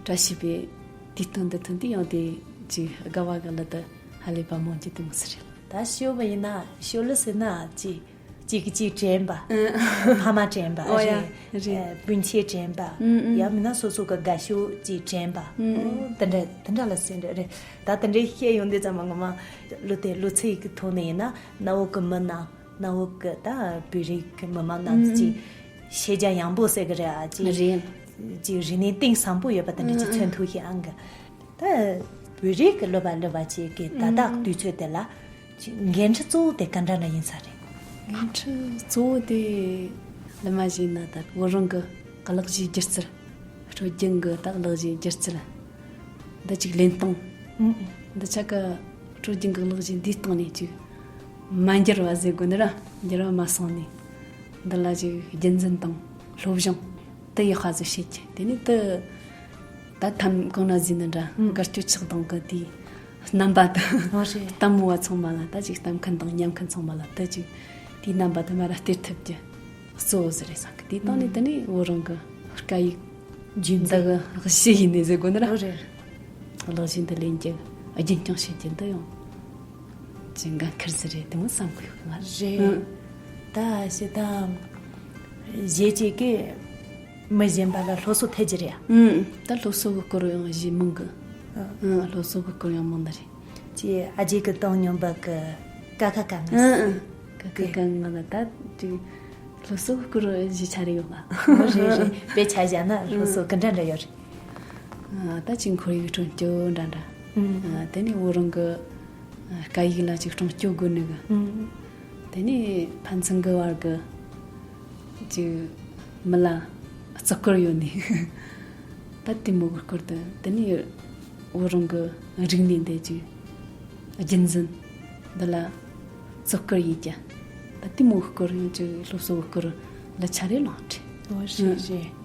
བཀྲ་ཤིས་པའི་དུས་སྟོན་འདི་ཐོན་དུས་ཡང་དེ་ཅིག་དགའ་བ་གི་གླུ་དེ་ཧ་ལས་པ་མང་རྒྱུ་དེ་མོ་ཟེར་རེད། ད་སྐྱོ་བ་ཡིན་ན། སྐྱོ་གླུ་ཟེར་ན་ཅིག་གཅིག་གིས་གཅིག་དྲན་པ། ཨ། ཕ་མ་དྲན་པ། ཨོ་ཡ། རེད། རེད། ཨ། སྤུན་མཆེད་དྲན་པ། ཨུ་ཨུ། ཡང་མིན་ན་སོ་སོ་གི་དགའ་ཤོས་ཅིག་དྲན་པ། ཨུ་ཨུ། ཨོ་དེ་འདྲ་དེ་འདྲ་ལ་ཟེར་འདྲ་རེད། ད་དེ་འདྲའི་བཤད་ཡོང་དུས་ཙམ་པ་ངོ་མ་གླུ་དེ་གླུ་ཚིག་གི་ཐོག་ནས་ཡིན་ན། གནའ་བོ་གི་མི་སྣ། གནའ་བོ་གི་ད་བོད་རིགས་ཀྱི་མི་མང་རྣམས་ཀྱི་ཨུ་ཨུ། ཤེས་རྒྱ་ཡངས་པོ་ཟེར་གི་རེད་ཨ། ཅིག་རེད། ཅིག་རིག་གནས་གཏིང་ཟབ་པོ་ཡོད་པ་དེ་འདྲ་ཅིག་ཨུ་ཨུ། མཚོན་ཐུབ་ཤེས་ཨང་གི། ད་བོད་རིགས་ཀྱི་གླུ་བ་གླུ་བ་ཅིག་གི་ད་ལྟ་དུས་ཚོད་དེ་ལ་ཅིག་འགན་འཁྲི་གཙོ་བོ་དེ་ག་འདྲ་འདྲ་ཡིན་ས་རེད། འགན་འཁྲི་གཙོ་བོ་དེ་གླུ་མ་ཞིག་ན་ད་བོད་རང་གི་གླུ་གཞས་སྒྱུ་རྩལ། སྲོལ་རྒྱུན་གྱི་ད་གླུ་གཞས་སྒྱུ་རྩལ་འདི་ཅིག་ལེན་སྟངས། ཨུ་ཨུ། འདི་ཆ་ག་སྲོལ་རྒྱུན་གྱི་གླུ་གཞས་འདིའི་སྟེང་ནས་ཅིག་མ་འགྱུར་བ་ཟེར་དགོས་ནི་ར། འགྱུར་བ་མ་སོང་ནས་འདི་ལ་ཅིག་རྒྱུན་འཛིན་དང་སློབ་སྦྱོང་དེ་ཡག་པ་ཟིག་བྱེད་ཀྱི། དེ་ནས་དེ་ད་ཐམ་གང་ན་ཟིན་ནི་འདྲ། ཨུ། དགའ་སྐྱོ་ཆགས་སྡང་གི་དེའི་རྣམ་པ་དེ། ཨོ་རེད། ལྟད་མོ་བ་ཚང་མ་ལ། ད་ཅིག་ལྟ་མཁན་དང་ཉན་མཁན་ཚང་མ་ལ་དེ་ཅིག་དེའི་རྣམ་པ་དེ་མར་སྟེར་ཐུབ་རྒྱུ་གཙོ་བོ་ཟིག་རེད་བསམ་གི། དེའི་སྟེང་ནས་ཨུ། དེ་ནས་བོད་རང་གི་སྐད་ཡིག་རྒྱུན་འདི་གི་གཞི་ཡིན་ནི་ཟེར་དགོས་ནི་ར། ཨོ་རེད། གླུ་གཞས་འདི་ལེན་རྒྱུ་རྒྱུན་སྐྱོང་བྱེད་རྒྱུ་འདི་ཡང་ཅིག་འགན་འཁུར་ཟིག་རེད། དེ་མོ་བསམ་གི་ཡོད་གི་ང་། རེད། ཨུ། ད་ཞེ་དྲག་གཞས་གཅིག་གིས་མི་གཞན་པ་ལ་སློབ་གསོ་ཐེབས་རྒྱུ་རེད་ཨ། ཨུ། ད་སློབ་གསོ་གི་སྐོར་ཡང་གཞས་མང་གི། ཨུ། ཨུ། སློབ་གསོ་གི་སྐོར་ཡང་མང་ནི་རེད། ཅེས་ཨ་ཅེ་གི་བཏང་སྙོམས་པ་གི་ཀ་ཁ་ག་ང་། ཨུ་ཨུ། ཀ་ཁ་ག་ང་ལ་ད་ཅིག་སློབ་གསོ་གི་སྐོར་གཞས་ཆ་རེ་ཡོད་ལ། ཨོ་རེད་རེད། དཔེ་ཆ་བཞག་ན་སློབ་གསོ་གི་འདྲ་འདྲ་ཡོད་རེད། ཨ། ད་ཅིག་ཁོར་ཡུག་སྲུང་སྐྱོབ་འདྲ་འདྲ། ཨུ། ཨ། དེ་ནས་བོད་རང་གི་ཨ་སྐད་ཡིག་ལ་ཅིག་སྲུང་སྐྱོབ་དགོས་ནི་གི། ཨུ། དེ་ནས་ཕན་ཚུན་གི་བར་གི་ཅིག་མི་ལ་བརྩི་བཀུར་ཡོད་ནི། ད་དེ་མོ་གི་སྐོར་དུ། དེ་ནས་བོད་རང་གི་རིག་གནས་འདི་ཅིག་རྒྱུན་འཛིན་འདི་ལ་བརྩི་བཀུར་ཡིན་ཀྱང་། ད་དེ་མོ་གི་སྐོར་ཡང་ཅིག་སློབ་གསོ་གི་སྐོར་ལ་ཆ་རེ་ལོངས་ཏེ། ཨོ་རེད་རེད།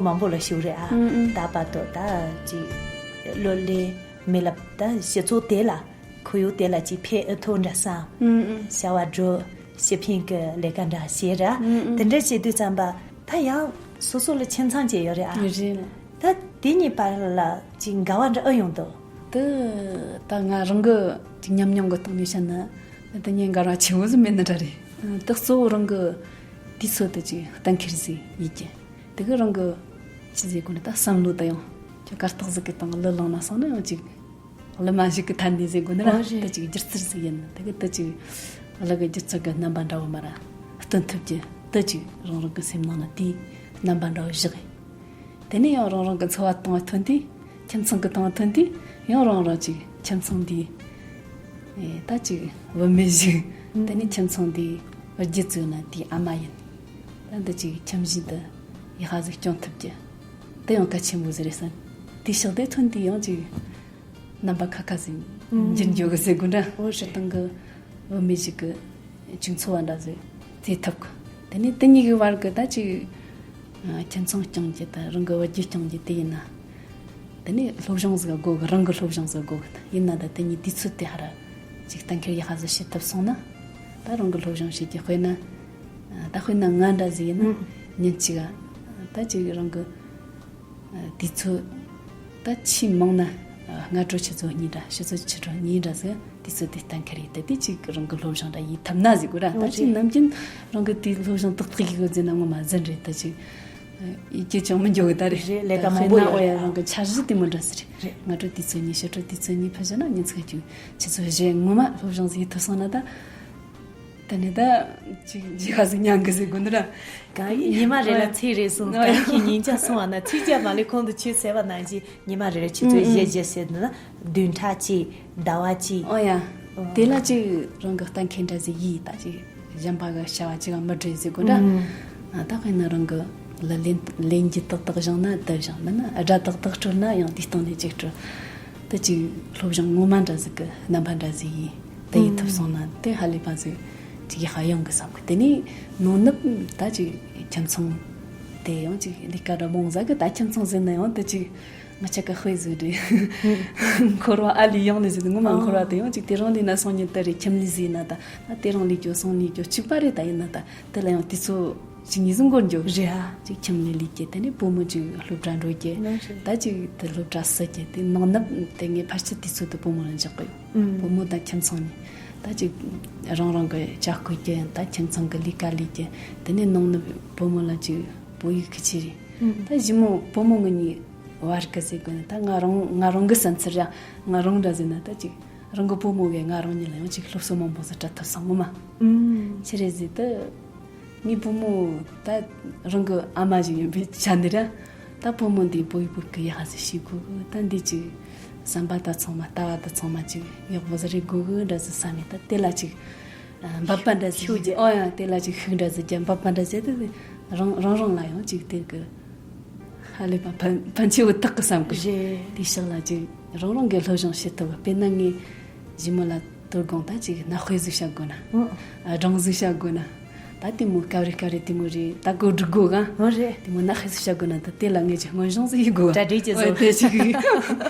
མང་པོ་ལ་ཞུགས་རེད་ཨ། ད་བར་དུ་ད་ཅིག་གློ་ལས་མི་ལབ་ད་སྤྱི་ཚོགས་དེ་ལ་ཁོར་ཡུག་དེ་ལ་ཅིག་ཕན་ཨེ་ཐོགས་འདྲ་བསམ། བྱ་བ་སྒྲུབ་ཕྱི་ཕན་གྱི་ལས་ཀ་འདྲ་བྱེད་ར། དེ་འདྲ་བྱེད་དུས་ཙམ་པ་ད་ཡང་སོ་སོ་ལ་ཁྱིམ་ཚང་ཅིག་ཡོད་རེད་ཨ། རེད། ད་དེ་གཉིས་བར་ལ་ཅིག་འགལ་བ་འདྲ་ཨེ་ཡོང་འདུག་དེ་ད་ང་རང་གི་ཅིག་ཉམས་མྱོང་གི་སྟེང་ནས་བཤད་ན་ད་ངས་འགལ་བ་ཆེན་པོ་ཟིག་མེད་ནི་འདྲ་རེད། ད་གཙོ་བོ་རང་གི་དུས་ཚོད་དེ་ཅིག་གཏན་འཁེལ་ཟིག་ཡིན་གྱི། དེ་གི་རང་གི་ཅི་ཟེར་དགོས་ནི་ད་བསམ་བློ་ད་ཡང་ཁྱོད་གར་སྟེགས་ཟིག་གི་སྟེང་གླུ་བླངས་ན་སོང་ན་ཡང་ཅིག་གླུ་མ་ཞིག་གི་ཐད་ནས་ཟེར་དགོས་ནི་ར། ཨོ་རེད། ད་ཅིག་སྒྱུ་རྩལ་ཟིག་ཡིན་ནི་དེ་གི་ད་ཅིག་གླུ་གི་སྒྱུ་རྩལ་གི་རྣམ་པ་འདྲ་བོ་མ་ར་སྟོན་ཐུབ་ཀྱི་ད་ཅིག་རང་རང་གི་སེམས་ནང་ན་དེའི་རྣམ་པ་འདྲ་བོ་བཞག་ཡིན། དེ་ནས་ཡང་རང་རང་གི་འཚོ་བ་དང་ཐོན་དུས། ཁྱིམ་ཚང་གི་དང་ཐོན་དུས། ཡང་རང་རང་ཅིག་ཁྱིམ་ཚང་འདིའི་ཨེ་ད་ཅིག་བུད་མེད་ཞིག་དེ་ནས་ཁྱིམ་ཚང་འདིའི་བུ་རྒྱུད་ཚོའི་ནང་དེའི་ཨ་མ་ཡིན། ད་འདི་ཅིག་ཁྱིམ་གཞིས་འདི་ཡག་པ་ཟིག་སྐྱོང་ཐུབ་ཀྱི། དེ་ཡང་གལ་ཆེན་པོ་ཟིག་རེད་བསམ། དེའི་ཕྱག་དེ་ཐོན་དུས་ཡང་ཅིག་རྣམ་པ་ཁ་ཁ་ཟིག་འགྱུར་འགྱོ་གི་ཟེར་དགོས་འདྲ། ཨོ་རེད། སྤྱིར་བཏང་གི་བུད་མེད་ཞིག་གི་ཅིག་འཚོ་བ་འདྲ་ཟིག་བཙལ་ཐུབ་གི། དེ་ནས་དེ་གཉིས་ཀྱི་བར་གི་ད་ཅིག་ཨ་ཁྱིམ་ཚང་སྐྱོང་རྒྱུ་དང་རང་གི་བུ་རྒྱུད་སྐྱོང་རྒྱུ་དེ་ཡིན་ན། དེ་ནས་སློབ་སྦྱོང་ཟིག་དགོས་གི། རང་གི་སློབ་སྦྱོང་ཟིག་དགོས་གི། ཡིན་ན་ད་དེ་གཉིས་དུས་ཚོད་དེ་ཧ་ར་ཅིག་གཏན་འཁེལ་ཡག་པ་ཟིག་བྱེད་ཐུབ་སོང་ན། ད་རང་གི་སློབ་སྦྱོང་བྱེད་རྒྱུ་དཔེར་ན། ད་དཔེར་ན་ང་འདྲ་ཟིག་ཡིན་ན། ཉིན་གཅིག་ག་ད་ཅིག་རང་གི་དུས་ཚོད་ད་ཆེས་མང་ན་སྔ་དྲོ་ཆུ་ཚོད་གཉིས་འདྲ། ཆུ་ཚོད་ཕྱི་དྲོ་གཉིས་འདྲ་ཟིག་དུས་ཚོད་དེ་གཏན་འཁེལ་ཡིན། དེ་དུས་ཅིག་རང་གི་སློབ་སྦྱོང་འདྲ་ཡེད་ཐུབ་ན་ཟེར་དགོས་ར། ད་ཅིག་ནམ་རྒྱུན་རང་གི་དེའི་སློབ་སྦྱོང་ཏག་ཏག་ཡེད་གི་ཟེར་ན་ངོ་མ་ཟིན་རེད། ད་ཅིག་ཡིད་ཀྱི་ཅང་མི་འཇོག་གི་ད་རེད། རེད། ལས་ཀ་མང་པོ་ཡོད་རེད། རང་གི་འཆར་གཞི་དེ་མོ་འདྲ་ཟིག་རེད། སྔ་དྲོ་དུས་ཚོད་གཉིས། ཕྱི་དྲོ་དུས་ཚོད་གཉིས། ཕལ་ཆེར་ན་ཉིན་ཚག་གཅིག་ཆུ་ཚོད་བཞི་ངོ་མ་སློབ་སྦྱོང་ཟིག་ཡེད་ཐུབ་སོང་ན་ད། ད་ནི་ད་ཅིག་འཇིགས་པ་ཟིག་མྱང་གི་ཟེར་དགོས་ནི་ར། གང་ཡིན་ཉི་མ་རེ་ལ་ཚེ་རེ་ཟུང་། གང་ཡིན་ཉིན་ཞག་སོང་བ་ན་ཚིག་བརྒྱ་མ་ལུས་གོང་དུ་ཆུད་ཟེར་བ་ནང་བཞིན་ཉི་མ་རེ་ལ་ཆུ་ཚོད་བཞི་བཞི་ཟེར་ན་བདུན་ཕྲག་གཅིག་ཟླ་བ་གཅིག་ཨོ་ཡ། དེ་ལ་ཅིག་རང་གི་གཏན་འཁེལ་འདྲ་ཟིག་ཡིས་ད་ཅིག་གཞན་པ་གི་བྱ་བ་ཅིག་ག་མི་འབྲེལ་ཟེར་དགོས་འདྲ། ཨ་ད་དཔེར་ན་རང་གི་ལ་ལེན་ལེན་རྒྱུ་ཏག་ཏག་བཞག་ན་དེ་བཞག་མིན་ན་སྒྲ་ཏག་ཏག་དཀྲོལ་ན་ཡང་དེའི་སྟེང་ནས་ཅིག་དཀྲོལ། ད་ཅིག་སློབ་སྦྱོང་ངོ་མ་འདྲ་ཟིག་གི་རྣམ་པ་འདྲ་ཟིག་ཡིས་དེ་ཡེད་ཐུབ་སོང་ན་དེ་ཧ་ལས་པ་ཟིག་ཅིག་ཡག་པ་ཡོང་གི་བསམ་གི། དེ་ནས་ནོར་ནུབ་ད་ཅིག་ཁྱིམ་ཚང་དེ་ཡང་ཅིག་ལས་ཀ་འདྲ་མང་ཟིག་གི། ད་ཁྱིམ་ཚང་ཟེར་ན་ཡང་དེ་ཅིག་ང་ཅག་གི་དཔེ་ཟིག་རེད། འཁོར་བ་ཨ་ལས་ཡང་ནས་ཟིག་ངོ་མ་འཁོར་བ་དེ་ཡང་ཅིག་དེ་རིང་ལས་ན་སང་ཉིན་དེ་རེད། ཁྱིམ་ལས་ཟིག་ན་ད་ད་དེ་རིང་ལས་རྒྱུ་སང་ཉིན་རྒྱུ་གཅིག་པ་རེད། ད་ཡིན་ན་ད་དེ་ལ་ཡང་དུས་ཚོད་ཅིག་ཉིས་ཟིག་འགོར་འགྱོ་གི་རེད་ཨ། ཅིག་ཁྱིམ་ནས་ལས་རྒྱུ་དེ་ནས་བུ་མོ་ཅིག་སློབ་གྲྭ་འགྲོ་རྒྱུ། ད་ཅིག་དེ་སློབ་གྲྭ་སོང་རྒྱུ་དེ་ནང་ནུབ་དེ་ངས་ཕལ་ཆེར་དུས་ཚོད་དེ་བུ་མོ་ལ་འཇགས་གི་ཡོད། བུ་མོ་དང་ཁྱིམ་ཚང་ནས་ད་ཅིག་རང་རང་གི་ཇ་བསྐོལ་རྒྱུ་ད་ཁྱིམ་ཚང་གི་ལས་ཀ་ལས་རྒྱུ། དེ་ནས་ནང་ནུབ་བུ་མོ་ལ་ཅིག་བོད་ཡིག་གི་ཆེད་རེད། ད་གཞི་མོ་བུ་མོ་ངེད་གཉིས་བར་གི་ཟེར་དགོས་ན་ད་ང་རང་ང་རང་གི་བསམ་ཚུལ་ར། ང་རང་འདྲ་ཟེར་ན་ད་ཅིག་རང་གི་བུ་མོ་གིས་ང་རང་ཉིད་ལ་ཡང་ཅིག་སློབ་གསོ་མང་པོ་ཟིག་སྤྲད་ཐུབ་སོང་ངོ་མ། ཨུམ། ཆི་རེད་ཟེར་ད། ངའི་བུ་མོ་ད་རང་གི་ཨ་མ་ཞིག་ཡིན་པའི་ཆ་ནས་ར། ད་བུ་མོ་འདིས་བོད་ཡིག་བོད་སྐད་ཡག་པ་ཟིག་ཤེས་དགོས་གི། ད་འདི་ཅིག་བསམ་པ་ད་ཚང་མ་ལྟ་བ་ད་ཚང་མ་ཅིག་ཡག་པོ་ཟིག་རེད་དགོས་གི་འདྲ་ཟིག་བསམ་ནས། ད་དེ་ལ་ཅིག་འབད་པ་འདྲ་ཟིག་ཤུགས་རྒྱབ། ཨོ་ཡ། དེ་ལ་ཅིག་ཤུགས་འདྲ་ཟིག་རྒྱབ། འབད་པ་འདྲ་ཟིག་དེ་རང་རང་རང་ལ་ཡང་ཅིག་དེ་གི་ཧ་ལས་པ་ཕན་ཕན་ཆེ་བོ་ཐག་གི་བསམ་གི། རེད། དེའི་ཕྱག་ལ་ཅིག་རང་རང་གི་སློབ་སྦྱོང་བྱེད་ཐུབ། དཔེར་ན་ངས་གཞི་མོ་ལ་དོ་དགོང་ད་ཅིག་ནག་དཔེ་ཟིག་བྱ་དགོས་ན། ཨ་སྦྲང་ཟིག་བྱ་དགོས་ན། ད་དེ་མོ་སྐབས་རེ་སྐབས་རེ་དེ་མོ་རེད། ད་གོ་སྒྲིག་དགོས་ག། ཨོ་རེད། དེ་མོ་ནག་དཔེ་ཟིག་བྱ་དགོས་ན་ད་དེ་ལ་ངས་ཅིག་སྔོན་སྦྱོང་ཟིག་ཡེད་དགོས། གྲ་སྒྲིག་བྱེད་ཨོ་དགོས། དེ་ཅིག་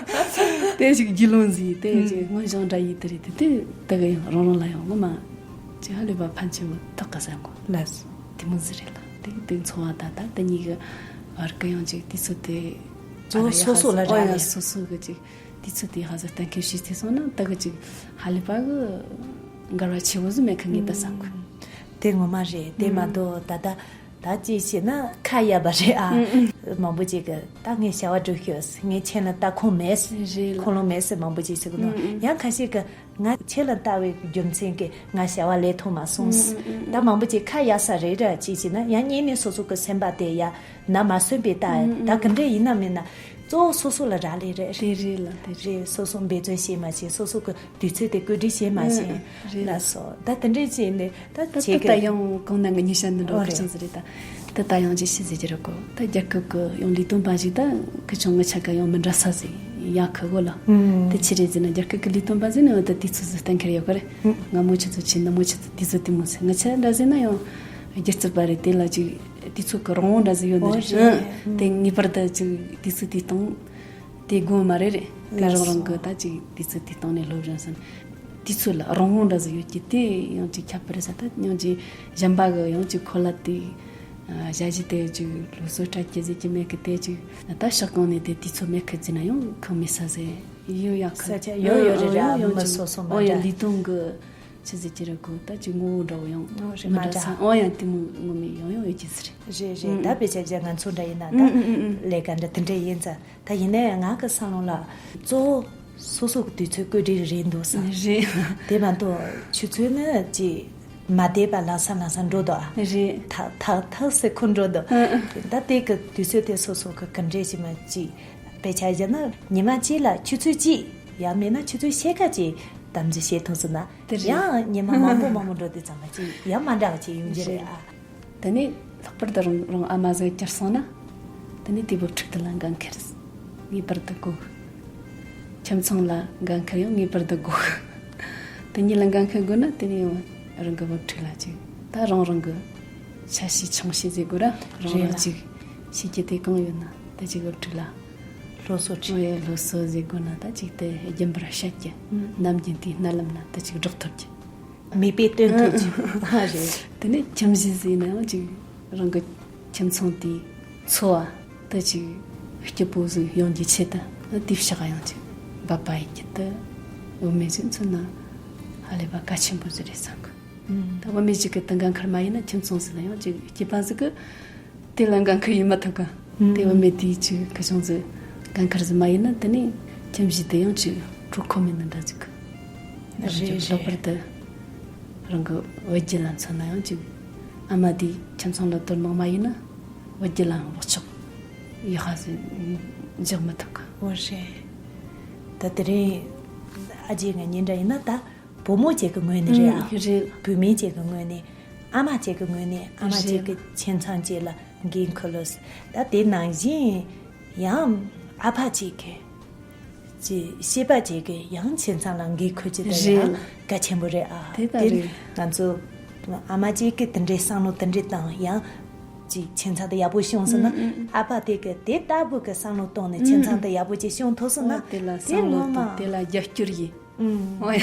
དེ་ཅིག་རྒྱུས་ལོན་ཟིག་དེ་ཅིག་སྔོན་སྦྱོང་འདྲ་ཡེད་དེ་རེད། དེ་དེ་ད་གི་ཡང་རང་རང་ལ་ཡང་ངོ་མ་ཅིག་ཧ་ལས་པ་ཕན་ཆེ་བོ་ཐོགས་ག་བསམ་གོ། ལགས་སོ། དེ་མོ་ཟིག་རེད་ལ། དེ་དེ་འཚོ་བ་ད་ད་དེ་གཉིས་ཀྱི་བར་གི་ཡང་ཅིག་དུས་ཚོད་དེ་གཙོ་བོ་སོ་སོ་ལ་རག་ལས། སོ་སོ་གི་ཅིག་དུས་ཚོད་དེ་ཧ་ཟ་གཏན་འཁེལ་བྱས་ཚེ་སོང་ན་ད་གི་ཅིག་ཧ་ལས་པ་གི་འགལ་བ་ཆེ་བོ་ཟིག་མེད་ཁ་ངེས་ད་བསམ་གི། དེ་ངོ་མ་རེད། དེ་མ་གཏོགས་ད་ད་ད་ཅིག་བྱས་ན་ཁ་གཡར་བ་རེད་ཨ། མང་པོ་ཅིག་གི་ད་ངས་བྱ་བ་སྒྲུབ་ཤོག་ངས་ཁྱེད་ལ་ལྟ་ཁོམ་མེད། རེད་ལ། ཁོམ་ལོང་མེད་ཟེར་མང་པོ་ཅིག་ཟེར་གི་འདུག་ཡང་ཁ་ཤས་ཀྱིས་ང་ཁྱེད་ལ་ལྟ་བའི་རྒྱུ་མཚན་གྱིས་ང་བྱ་བ་ལས་ཐུབ་མ་སོང་། ད་མང་པོ་ཅིག་ཁ་གཡར་ས་རེད་ར། ཅིག་བྱས་ན་ཡང་སྙིང་ནས་སོ་སོ་གི་སེམས་པ་དེ་ཡ་ན་མ་སོན་པའི་ལྟ་ད་ག་འདྲ་ཡིན་ན་མིན་ན་གཙོ་བོ་སོ་སོ་ལ་རག་ལས་རེད། དེ་རེད་ལ། དེ་རེད། རེད། སོ་སོ་འབད་བརྩོན་བྱེད་མ་བྱེད། སོ་སོ་གི་དུས་ཚོད་དེ་བཀོད་སྒྲིག་བྱེད་མ་བྱེད། རེད། ལགས་སོ། ད་དེ་འདྲས་བྱས་ནས་ད་ད་བྱེད་ད་གི་ད་ཡང་གང་ན་ང་གཉིས་བཤད་འདི་འགྲོ། ཨོ་གི་རེད། ཅང་ཟེར་རེད་ད། ད་ད་ཡང་ཅིག་ཤི་ཟེར་གྱི་རེད་གོ། ད་རྒྱལ་ཁབ་ཀྱི་ཡང་ལས་དོན་པ་ཞིག་ད་ཁི་ཆུང་ངི་ཆ་ག་ཡང་མི་འདྲ་ས་ཟིག་ཡ་ཁི་གོ་ལ། ཨུམ། དེ་ཆི་རེད་ཟེར་ན་རྒྱལ་ཁབ་ཀྱི་ལས་དོན་པ་ཟེར་ན་ཡང་ད་དུས་ཚོད་ཟིག་གཏན་འཁེལ་ཡོད་གི་རེད། ཨུམ། སྔ་མོ་ཆུ་ཚོད་ཆེ་ནུབ་མོ་ཆུ་ཚོད་དུས་ཚོད་དེ་མོ་ཟེར། ངི་ཆ་འདྲ་ཟེར་ན་ཡང་སྒྱུ་རྩལ་པ་རེད། དེ་ལ་ཅིག་ དུས་ཚོད་ཀྱི་རིང་བོ་འདྲ་ཟིག་ཡོད་ནི་རེད། འོ་རེད། ཨང་། དེ་ངེས་པར་དུ་ཅིག་དུས་ཚོད་དེའི་སྟེང་དེ་དགོས་མ་རེད་རེད། དེ་རང་རང་གི་ད་ཅིག་དུས་ཚོད་དེའི་སྟེང་ནས་སློབ་སྦྱོང་སོང་། དུས་ཚོད་ལ་རིང་བོ་འདྲ་ཟིག་ཡོད་ཀྱི་དེ་ཡང་ཅིག་ཁྱད་པར་ས། ད་ཡང་ཅིག་གཞན་པ་གི་ཡང་ཅིག་ཁོ་ལ་དེ་ཞ་ཞི་དེ་ཅིག་སློབ་གསོ་སྤྲད་ཀྱི་ཟེར་གྱི་མེད་གི། དེ་ཅིག་ད་ཕྱོགས་གང་ནས་དེ་དུས་ཚོད་མེད་གི་ཟེར་ན་ཡང་ཁག་མེད་ས་ཟེར་ཡོད། ཡག་ཁ་ས་ཆ་ཡོད་ཡོད་རེད་ར། ཡང་མི་ཅིག་སོ་སོ་མ་འོ་ཡང་འདྲ། ལས་དོན་གི་ཆི་ཟིག་ཅི་རེད་གོ། ད་ཅིག་ངོ་བོ་འདྲ་བོ་ཡང་འོ་རེད། མི་མ་འདྲ་འདྲ། ས་འོ་ཡང་དེ་མོ་ངོ་མས་ཡང་ཡང་ཡོད་ཀྱི་ཟེར། རེད་རེད། ཨུ། ད་དཔེ་ཆ་བཞག་ང་ཚོ་འདྲ་ཡིན་ན་ད། ཨུ་ཨུ་ཨུ། ལས་ཀ་འདྲ་དེ་འདྲ་ཡིན་ཙང་། ད་ཡིན་ན་ཡང་ང་གི་བསམ་བློ་ལ་གཙོ་བོ་སོ་སོ་གི་དུས་ཚོད་བཀོད་སྒྲིག་རེད་འདུག་ས། རེད། དེ་མ་གཏོགས་ཆུ་ཚོད་ནི་ཅིག་མ་བསྡད་པ་ལམ་སང་ལམ་སང་འགྲོ་འདུག་ཨ། རེད། ཐག་ཐག་ཐག་སེ་འཁོར་འགྲོ་འདུག་ཨུ་ཨུ། ད་དེ་གི་དུས་ཚོད་དེ་སོ་སོ་གི་ག་འདྲས་ཅིག་མ་ཅིག་དཔེ་ཆ་བཞག་ན་ཉི་མ་གཅིག་ལ་ཆུ་ཚོད་གཅིག་ཡང་མིན་ན་ཆུ་ཚོད་ཕྱེད་ཀ་ཅིག་དམ་འཛིན་བྱེད་ཐུབ་སོང་ན། དེ་རེད། ཡང་ཉི་མ་མང་པོ་མང་པོ་འགྲོ་དུས་ཙམ་པ་ཅིག་ཡང་མ་འདྲ་བ་ཅིག་ཡོང་རྒྱུ་རེད་ཨ། དེ་ནས་ལྷག་པར་དུ་རང་རང་ཨ་མ་ཟིག་གྱུར་སོང་ན། དེ་ནས་དེའི་སློབ་ཕྲུག་དེ་ལ་འགན་འཁུར་ངེས་པར་དུ་དགོས། ཁྱིམ་ཚང་ལ་འགན་འཁུར་ཡང་ངེས་པར་དུ་དགོས། དེ་གཉིས་ལ་འགན་འཁུར་དགོས་ན་དེ་ནས་ཡང་རང་གི་སློབ་ཕྲུག་ལ་ཅིག་ད་རང་རང་གི་ཆ་ཤས་ཆུང་ཤས་ཟེར་དགོས་ར། རང་རེད་རང་ལ། ཅིག་ཤེས་རྒྱུ་དེ་གང་ཡོད་ན་ད་ཅིག་སློབ་ཕྲུག་ལ། སློབ་གསོ་ཁྲིད། ཨོ་ཡ། སློབ་གསོ་ཟེར་དགོས་ན་ད་ཅིག་དེ་རྒྱུན་པར་བཤད་རྒྱུ། ཨུ། ནམ་རྒྱུན་དེའི་སྨོན་ལམ་ན་ད་ཅིག་སྒྲོག་ཐུབ་རྒྱུ། མིག་དཔེ་སྟོན་ཐུབ་རྒྱུ། ཨ། རེད། དེ་ནས་ཁྱིམ་གཞིས་ཟེར་ན་ཡང་ཅིག་རང་གི་ཁྱིམ་ཚང་དེའི་འཚོ་བ་ད་ཅིག་སྐྱིད་པོ་ཟིག་ཡོང་རྒྱུའི་ཆེད་དུ་དེའི་ཕྱོགས་ཡང་ཅིག་འབད་པ་ཡེད་རྒྱུ་དེ་བུད་མེད་ཚོས་མཚོན་ན་ཧ་ལས་པ་གལ་ཆེན་པོ་ཟིག་རེད་བསམ་གི། ཨུ། ད་བུད་མེད་ཅིག་གིས་དེ་འགན་འཁུར་མ་ཡེད་ན་ཁྱིམ་ཚང་ཟིག་ལ་ཡང་ཅིག་སྐྱིད་པ་ཟིག་གི། དེ་ལ་འགན་འཁུར་ཡེད་མ་ཐུབ་ག། ཨུ། དེ་བུད་མེད་དེའི་ཅིག་གི་ཅུང་ཟད་འགན་འཁུར་ཟིག་མ་ཡེད་ན་དེ་ནས་ཁྱིམ་གཞིས་དེ་ཡང་ཅིག་གྲོལ་ཁོམ་མེད་ནི་འདྲ་ཟིག་གི། རེད། ལྷག་པར་དུ་རང་གི་བུ་རྒྱུད་ལ་མཚོན་ན་ཡང་ཅིག་ཨ་མ་དེས་ཁྱིམ་ཚང་ལ་དོ་སྣང་མ་ཡེད་ན་བུ་རྒྱུད་ལའང་བག་ཆགས་ཡག་པ་ཟིག་འཇགས་མི་ཐུབ་ག། འོ་རེད། ད་དེ་རིང་ཨ་ཅེ་ང་གཉིས་འདྲ་ཡིན་ན་ད། བུ་མོ་གཅིག་གི་ངོས་ནས་རེད་ཨ། ཨུ། རེད། བུད་མེད་གཅིག་གི་ངོས་ནས། ཨ་མ་གཅིག་གི་ངོས་ནས། ཨ་མ་གཅིག་གི་རེད། ཁྱིམ་ཚང་གཅིག་ལ་འགན་འཁུར་ལོ། ད་དེ་ནང་བཞིན་ཡང་ཨ་ཕ་གཅིག་གི་ཅི་སྐྱེས་པ་གཅིག་གི་ཡང་ཁྱིམ་ཚང་ལ་འགན་འཁུར་རྒྱུ་དེ་རེད། ཡང་གལ་ཆེན་པོ་རེད་ཨ། དེ་ད་དེ་རེད། ང་ཚོ་ཨ་མ་གཅིག་གི་དེ་འདྲའི་བསམ་བློ་དེ་འདྲའི་བཏང་ཡང་ཅིག་ཁྱིམ་ཚང་དེ་ཡག་པོ་བྱུང་སོང་ན། ཨུ་ཨུ་ཨུ། ཨ་ཕ་དེ་གི་དེ་ལྟ་བུ་གི་བསམ་བློ་བཏང་ནས་ཁྱིམ་ཚང་དེ་ཡག་པོ་ཅིག་བྱུང་ཐུབ་སོང་ན། ཨོ་དེ་ལ་དེ་བསམ་བློ་ངོ་མ་བཏང་དེ་ལ་རྒྱབ་སྐྱོར་ཡིན། ཨུམ། ཨོ་ཡ།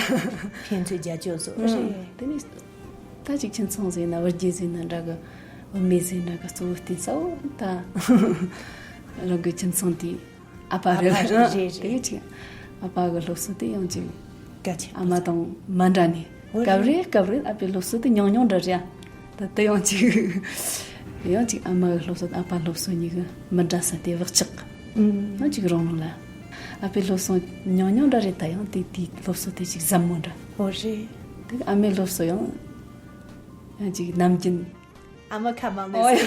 ཕན་ཚུན་རྒྱབ་སྐྱོར་བཟོ། ཨུམ། རེད། དེ་ནས་ད་ཅིག་ཁྱིམ་ཚང་ཟེར་ན་བུ་རྒྱུད་ཟེར་ན་འདྲ་གི། བུད་མེད་ཟེར་འདྲ་གི། གཙོ་བོ་བསྟེན་ས་འོ་ད་རང་གི་ཁྱིམ་ཚང་དེ་ཨ་ཕ་རེད། ཨ་ཕ་རེད། རེད། དེ་གི་ཅིག་ཨ་ཕ་གི་སློབ་གསོ་དེ་ཡང་ཅིག་གལ་ཆེན་པོ། ཨ་མ་དང་མ་འདྲ་ནས། འོ་རེད། སྐབས་རེ་སྐབས་རེ་ཨ་ཕའི་སློབ་གསོ་དེ་ཉུང་ཉུང་འདྲ་རེད་ཨ། ད་དེ་ཡང་ཅིག་ཡང་ཅིག་ཨ་མ་གི་སློབ་གསོ་དང་ཨ་ཕ་སློབ་གསོ་གཉིས་ཀྱི་མི་འདྲ་ས་དེ་བག་ཆགས། ཨུམ། ཡང་ཅིག་རང་རང་ལ། ཨ་ཕའི་སློབ་གསོ་ཉུང་ཉུང་འདྲ་རེད། ད་ཡང་དེ་དེའི་སློབ་གསོ་དེ་ཅིག་ཟབ་མོ་འདྲ། འོ་རེད། དེ་ཨ་མའི་སློབ་གསོ་ཡང་ཡང་ཅིག་ནམ་རྒྱུན། ཨ་མ་ཁ་མང་ཨོ་ནས། ཡ།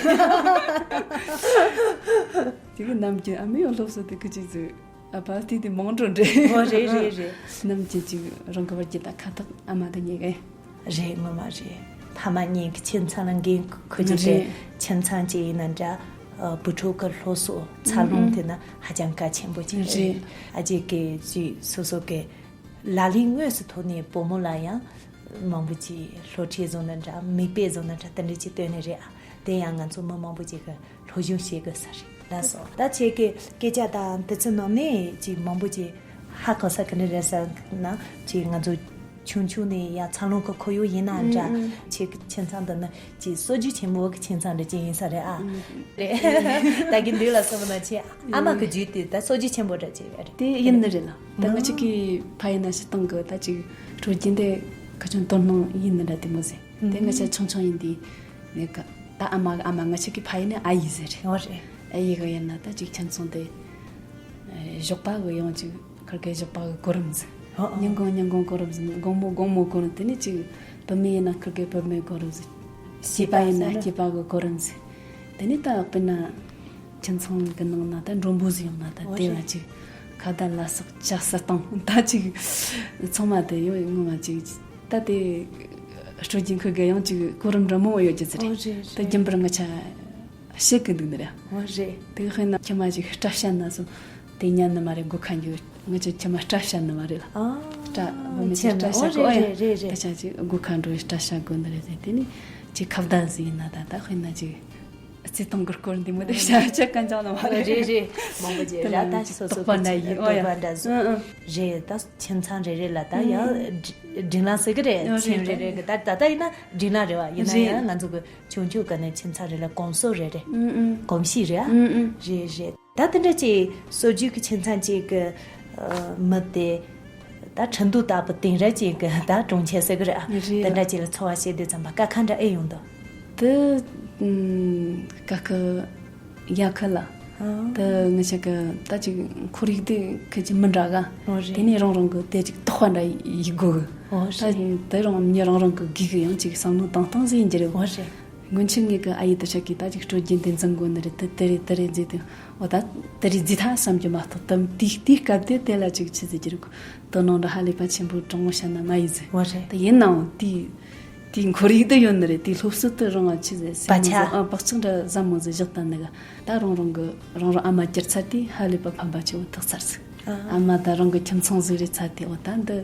དེ་གི་ནམ་རྒྱུན་ཨ་མའི་ཡང་སློབ་གསོ་དེ་ཁི་ཅིག་ཟིག་ཨ་ཕ་དེ་དེ་མང་འགྲོ་འདྲ། འོ་རེད་རེད་རེད། ནམ་རྒྱུན་ཅིག་རང་གི་བུ་རྒྱུད་དང་ཁ་ཐག་ཨ་མ་དེ་གཉིས་ཀ་ཡིན། རེད། ངོ་མ་རེད། ཕ་མ་གཉིས་ཀྱི་ཁྱིམ་ཚང་ལ་འགན་འཁུར་རྒྱུ་དེ། རེད། ཁྱིམ་ཚང་གཅིག་ཡིན་ན་འདྲ། ཨ། བུ་ཕྲུག་གི་སློབ་གསོ་འཚར་ལོངས། ཨུ་ཨུ། དེ་ནི་ཧ་ཅང་གལ་ཆེན་པོ་ཅིག་རེད། རེད། ཨ་ཅེ་གི་ཅིག་སོ་སོ་གི་ལག་ལེན་དངོས་སུ་ཐོག་ནས་བུ་མོ་ལ་ཡང་མང་པོ་ཅིག་སློབ་ཁྲིད་བཟོ་ན་འདྲ། མིག་དཔེ་བཟོ་ན་འདྲ། དེ་འདྲ་ཅིག་སྟོན་ནི་རེད་ཨ། དེ་ཡང་ང་ཚོ་མི་མང་པོ་ཅིག་གི་སློབ་སྦྱོང་བྱེད་དགོས་ས་རེད་ལགས་སོ། ད་ཁྱེད་ཀྱི་སྐད་ཆ་དང་འདི་ཚོ་ནང་ནས་ཅིག་མང་པོ་ཅིག་ཧ་གོ་ས་ག་འདྲ་རེད་ཟེར་ན། ཅིག་ང་ཚོ་ཆུང་ཆུང་ནས་ཡང་འཚར་ལོངས་ཀྱི་ཁོར་ཡུག་ཡིན་ན་འདྲ། ཨུ་ཨུ། ཁྱེད་ཀྱི་ཁྱིམ་ཚང་འདི་ནི་ཅིག་སྲོལ་རྒྱུན་ཆེན་མོ་གི་ཁྱིམ་ཚང་འདྲ་ཅིག་ཡིན་ས་རེད་ཨ། ཨུ། རེད། ད་གིན་འདུག་ལ་སོང་ན་ཁྱེད་ཨ་མ་གི་རྒྱུད་དེ་ད་སྲོལ་རྒྱུན་ཆེན་པོ་འདྲ་ཅིག་རེད། དེ་ཡིན་ནི་རེད་ལ། ད་ང་ཅག་གི་ཕ་ཡིན་ན་སྤྱིར་བཏང་གི་ད་ཅིག་སྲོལ་རྒྱུན་དེ་ག་ཅུང་དོ་སྣང་ཡིན་ནི་འདྲ་དེ་མོ་ཟེར། དེ་ང་ཅག་ཆུང་ཆུང་ཡིན་དུས་ནས་ག་ད་ཨ་མ་གི་ཨ་མ། ང་ཅག་གི་ཕ་ཡིན་ན་ཨ་ཡེ་ཟེར་རེད། འོ་རེད། ཨ་ཡེ་གི་ཡིན་ན་ད་ཅིག་ཁྱིམ་ཚང་དེ་ཞོགས་པ་གི་ཡང་ཅིག་ཁིར་གེ་ཞོགས་པ་གི་གོ་རིམ་ཟིག་ཨོ་ཨོ། ཉིན་གུང་ཉིན་གུང་གོ་རིམ་ཟིག་དགོང་མོ་དགོང་མོ་གོ་རིམ། དེ་ནས་ཅིག་བུད་མེད་ཡིན་ན་ཁིར་གེ་བུད་མེད་གོ་རིམ་ཟིག་སྐྱེས་པ་ཡིན་ན་སྐྱེས་པ་གི་གོ་རིམ་ཟིག་དེ་ནས་ད་དཔེར་ན་ཁྱིམ་ཚང་གི་ནང་ན་ད་མགྲོན་པོ་ཟིག་ཡོང་ན། ད་ཨོ་དེ་ལ་རེད། ཅིག་ཁ་བརྡ་ལ་སོགས་ཇ་ཟ་སྟངས་ད་ཅིག་ཚང་མ་དེ་ཡོད་ངོ་མ་ཅིག་ད་དེ་སྲོལ་རྒྱུན་ཁིར་གེ་ཡང་ཅིག་གོ་རིམ་འདྲ་མོ་ཡོད་རྒྱུ་ཟིག་རེད། ཨོ་རེད་ད་རེད། རྒྱུན་པར་ང་ཅག་བཤད་གི་འདུག་ནི་རེད། འོ་རེད། དེ་དཔེར་ན་ཁྱིམ་མ་ཅིག་སྐྲ་བཤད་ན་སོ། དེ་ཉན་ནི་མ་རེད། སྒོ་ཁ་འགྱོ། ང་ཅག་ཁྱིམ་མ་སྐྲ་བཤད་ནི་མ་རེད་ལ། ཨ། སྐྲ་བུད་མེད་ཅིག་སྐྲ་བཤད་གོ། ཨོ་ཡ། རེད་རེད་རེད། ད་ཆ་ཅིག་སྒོ་ཁ་འགྲོ་སྐྲ་བཤད་དགོས་ནི་རེད་ཟེར། དེ་ནི་ཅིག་ཁ་བརྡ་ཟིག་ཡིན་ན་ད་ད་དཔེར་ན་ཅིག་ བརྩི་སྟངས་ཀྱི་སྐོར་འདི་མོ་དེ་བཤད་ཆ་གང་ཅང་ནི་མ་རེད། རེད་རེད། མང་པོ་ཅིག་དེ་ར་ལ་ད་སོ་སོ་དོགས་པ་འདྲ་ཡིན། ཨོ་ཡ། དོགས་པ་འདྲ་བཟོ། ཨང་ཨང་། རེད། ད་ཁྱིམ་ཚང་རེ་རེ་ལ་ད་ཡང་སྒྲིག་ལམ་ཟེར་གི་རེད། ཨོ་རེད། ཁྱིམ་རེ་རེ་གི་ད་ད་ལྟ་ཡིན་ན་སྒྲིག་ལམ་རེད་བ། ཡིན་ན་རེད། ཡང་ང་ཚོ་གི་ཆུང་ཆུང་གི་ནས་ཁྱིམ་ཚང་རེ་ལ་གོམས་སྲོལ་རེ་རེད། ཨང་ཨང་། གོམས་གཤིས་རེད་ཨ། ཨང་ཨང་། རེད་རེད། ད་དེ་འདྲ་ཅིག་སྲོལ་རྒྱུན་གྱི་ཁྱིམ་ཚང་ཅིག་གི་མི་དེ་ད་ཁྲིན་ཏུའུ་ལྟ་བུ་དེང་རབས་ཅན་གྱི་ད་གྲོང་ཁྱེར་ཟེར་གི་རེད་ཨ། རེད། དེ་འདྲ་ཅིག་ལ་འཚོ་བ་བྱེད་དུས་ཙམ་པ་དཀའ་ཁག་འདྲ་ཨེ་ཡོང་འདུག་དེ་དཀའ་ཁག་ཡག་ཁག་ལ། ཨ། དེ་ང་ཅག་གི་ད་ཅིག་ཁོར་ཡུག་དེ་ཁ་ཅིག་མི་འདྲ་ག་ཨོ་རེད། དེ་ནས་རང་རང་གི་དེ་ཅིག་དོགས་པ་འདྲ་ཡིན་དགོས་གི་ཨོ་ད་རེད། དེ་རང་མི་རང་རང་གི་སྒེར་གི་ཡང་ཅིག་བསམ་བློ་བཏང་སྟངས་ཟིག་ཡིན་གྱི་རེད་གོ་ཨོ་རེད། སྔོན་ཆད་ངེད་ཀྱི་ཨ་ཡེ་དེ་ཆ་གིས་ད་ཅིག་སྲོལ་རྒྱུན་དེ་འཛིན་དགོས་ནི་རེད། དེ་དེ་རེད་དེ་རེད་ཟེར་དུས་འོ་ད་དེ་རེད་ཟེར་ཐལ་བསམ་རྒྱུ་མ་གཏོགས་དམ་དེའི་དེའི་སྐབས་དེ་དེ་ལ་ཅིག་ཆི་ཟེར་གྱི་རེད་གོ་དོ་སྣང་འདྲ་ཧ་ལས་པ་ཆེན་པོ་དྲང་མོ་བཤད་ན་མ་ཡིན་ཟེར། འོ་རེད། དེ་ཡིན་ནའང་དེའི་དེའི་ཁོར་ཡུག་དེ་ཡོད་ནི་རེད། དེའི་སློབ་གསོ་དེ་རང་ང་ཆི་ཟེར་བག་ཆགས། སེམས་ནང་ཨ་བག་ཆགས་འདྲ་ཟབ་མོ་ཟིག་བཞག་བཏང་ནི་ག་ད་རང་རང་གི་རང་རང་ཨ་མ་གྱུར་ཚར་དུས་ཧ་ལས་པ་ཕན་པ་ཆེ་བོ་ཐོགས་ཚར་ཟིག་ཨ་མ་དང་རང་གི་ཁྱིམ་ཚང་ཟིག་རེད་ཚར་དུས་འོ་ད་འདི་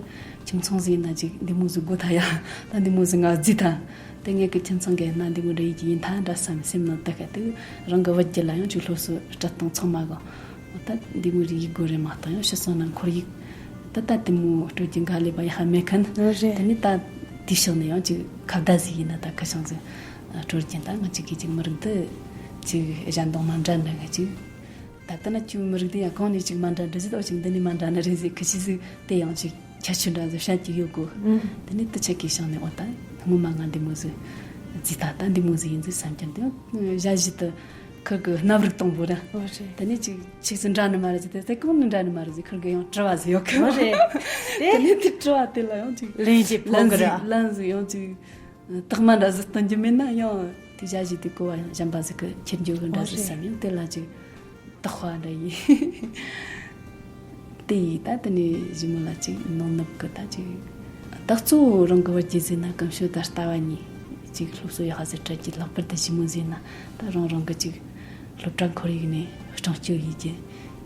ཁྱིམ་ཚང་ཟིག་ཡིན་ན་ཅིག་འདི་མོ་ཟིག་དགོས་ཐལ་ཡ། ད་འདི་མོ་ཟིག་ང་བརྩིས་ཐལ། དེ་ངེད་ཀྱི་ཁྱིམ་ཚང་གི་ཡིན་ན་འདི་མོ་རེ་ཡིན་གྱི་ཡིན་ཐལ་འདྲ་བསམ་སེམས་ནང་དེ་ག་དུས་རང་གི་བུ་རྒྱུད་ལ་ཡང་ཅིག་སློབ་གསོ་སྤྲད་སྟངས་ཚང་མ་གི་འོ་ད་འདི་མོ་རེ་ཡིན་དགོས་རེད་མ་གཏོགས་ཡང་ཕྱི་སོང་ན་ཁོར་ཡུག་ད་ལྟ་དེ་མོ་སྲོལ་རྒྱུན་ག་ལས་པ་ཡག་མེད་མཁན། རེད། དེ་ནི་ད་དེའི་ཕྱོགས་ནས་ཡང་ཅིག་ཁ་བརྡ་ཟིག་ཡིན་ན་ད་ཁ་བྱང་ཟིག་སྲོལ་རྒྱུན་ད་ང་ཅིག་གིས་ཅིག་མི་རིགས་འདི་ཅིག་གཞན་དང་མ་འདྲ་འདྲ་གི་ཅིག་ད་ལྟ་ན་ཁྱོད་མི་རིགས་འདི་ཡང་གང་ནས་ཅིག་མ་འདྲ་འདྲ་ཟིག་ད་ཅིག་འདི་ནས་མ་འདྲ་ནི་རེད་ཟིག་ཁི་ཆི་ཟིག་དེ་ཡང་ཅིག་ཁྱད་ཆོས་འདྲ་ཟིག་བཤད་ཀྱི་ཡོད་གོ་ཨུ། དེ་ནི་དེ་ཆ་གི་བྱང་ནས་འོ་ད་སྔོན་མ་ང་འདི་མོ་ཟིག་བརྩིས་ད་ད་འདི་མོ་ཟིག་ཡིན་ཟིག་བསམ་ཀྱང་དེ་ཡང་ཞ་ཞི་དུ་ཁུར་གི་སྣབས་རིགས་དང་པོ་ར། འོ་རེད། དེ་ནས་ཅིག་ཆིག་སུ་འདྲ་ནི་མ་རེད་ཟེར་དེ་དེ་གང་ནས་འདྲ་ནི་མ་རེད་ཟེར་ཁུར་གི་ཡང་དྲི་བ་ཟིག་ཡོད་གི་འོ་རེད། དེ་དེ་ནས་དེ་དྲི་བ་དེ་ལ་ཡང་ཅིག་ལན་ཞིག་ཕོག་གི་ར། ལན་ཟིག་ཡང་ཅིག་རྟགས་མ་འདྲ་ཟིག་སྟོན་རྒྱུ་མེད་ན་ཡང་དེ་ཞ་ཞི་དེ་གོ་བ་ཡང་གཞན་པ་ཟིག་གི་ཁྱེར་འགྱོ་གི་འདྲ་ཟིག་བསམ་ཡང་དེ་ལ་ཅིག་དག་པ་འདྲ་ཡིན། དེ་ཡིས་ད་དེ་ནས་ཞི་མོ་ལ་ཅིག་ནང་ནུབ་གི་ད་ཅིག་ད་གཙོ་བོ་རང་གི་བུ་རྒྱུད་ཟིན་ན་ཀུན་སྤྱོད་ད་ལྟ་བ་གཉིས་ཅིག་སློབ་གསོ་ཡག་ཟིག་སྤྲད་ཀྱི་ལྷག་པར་དུ་ཞི་མོ་ཟིན་ན་ད་རང་རང་གི་ཅིག་སློབ་གྲྭ་ཁོར་ཡུག་ནས་སྲུང་སྐྱོབ་ཡིན་གྱི་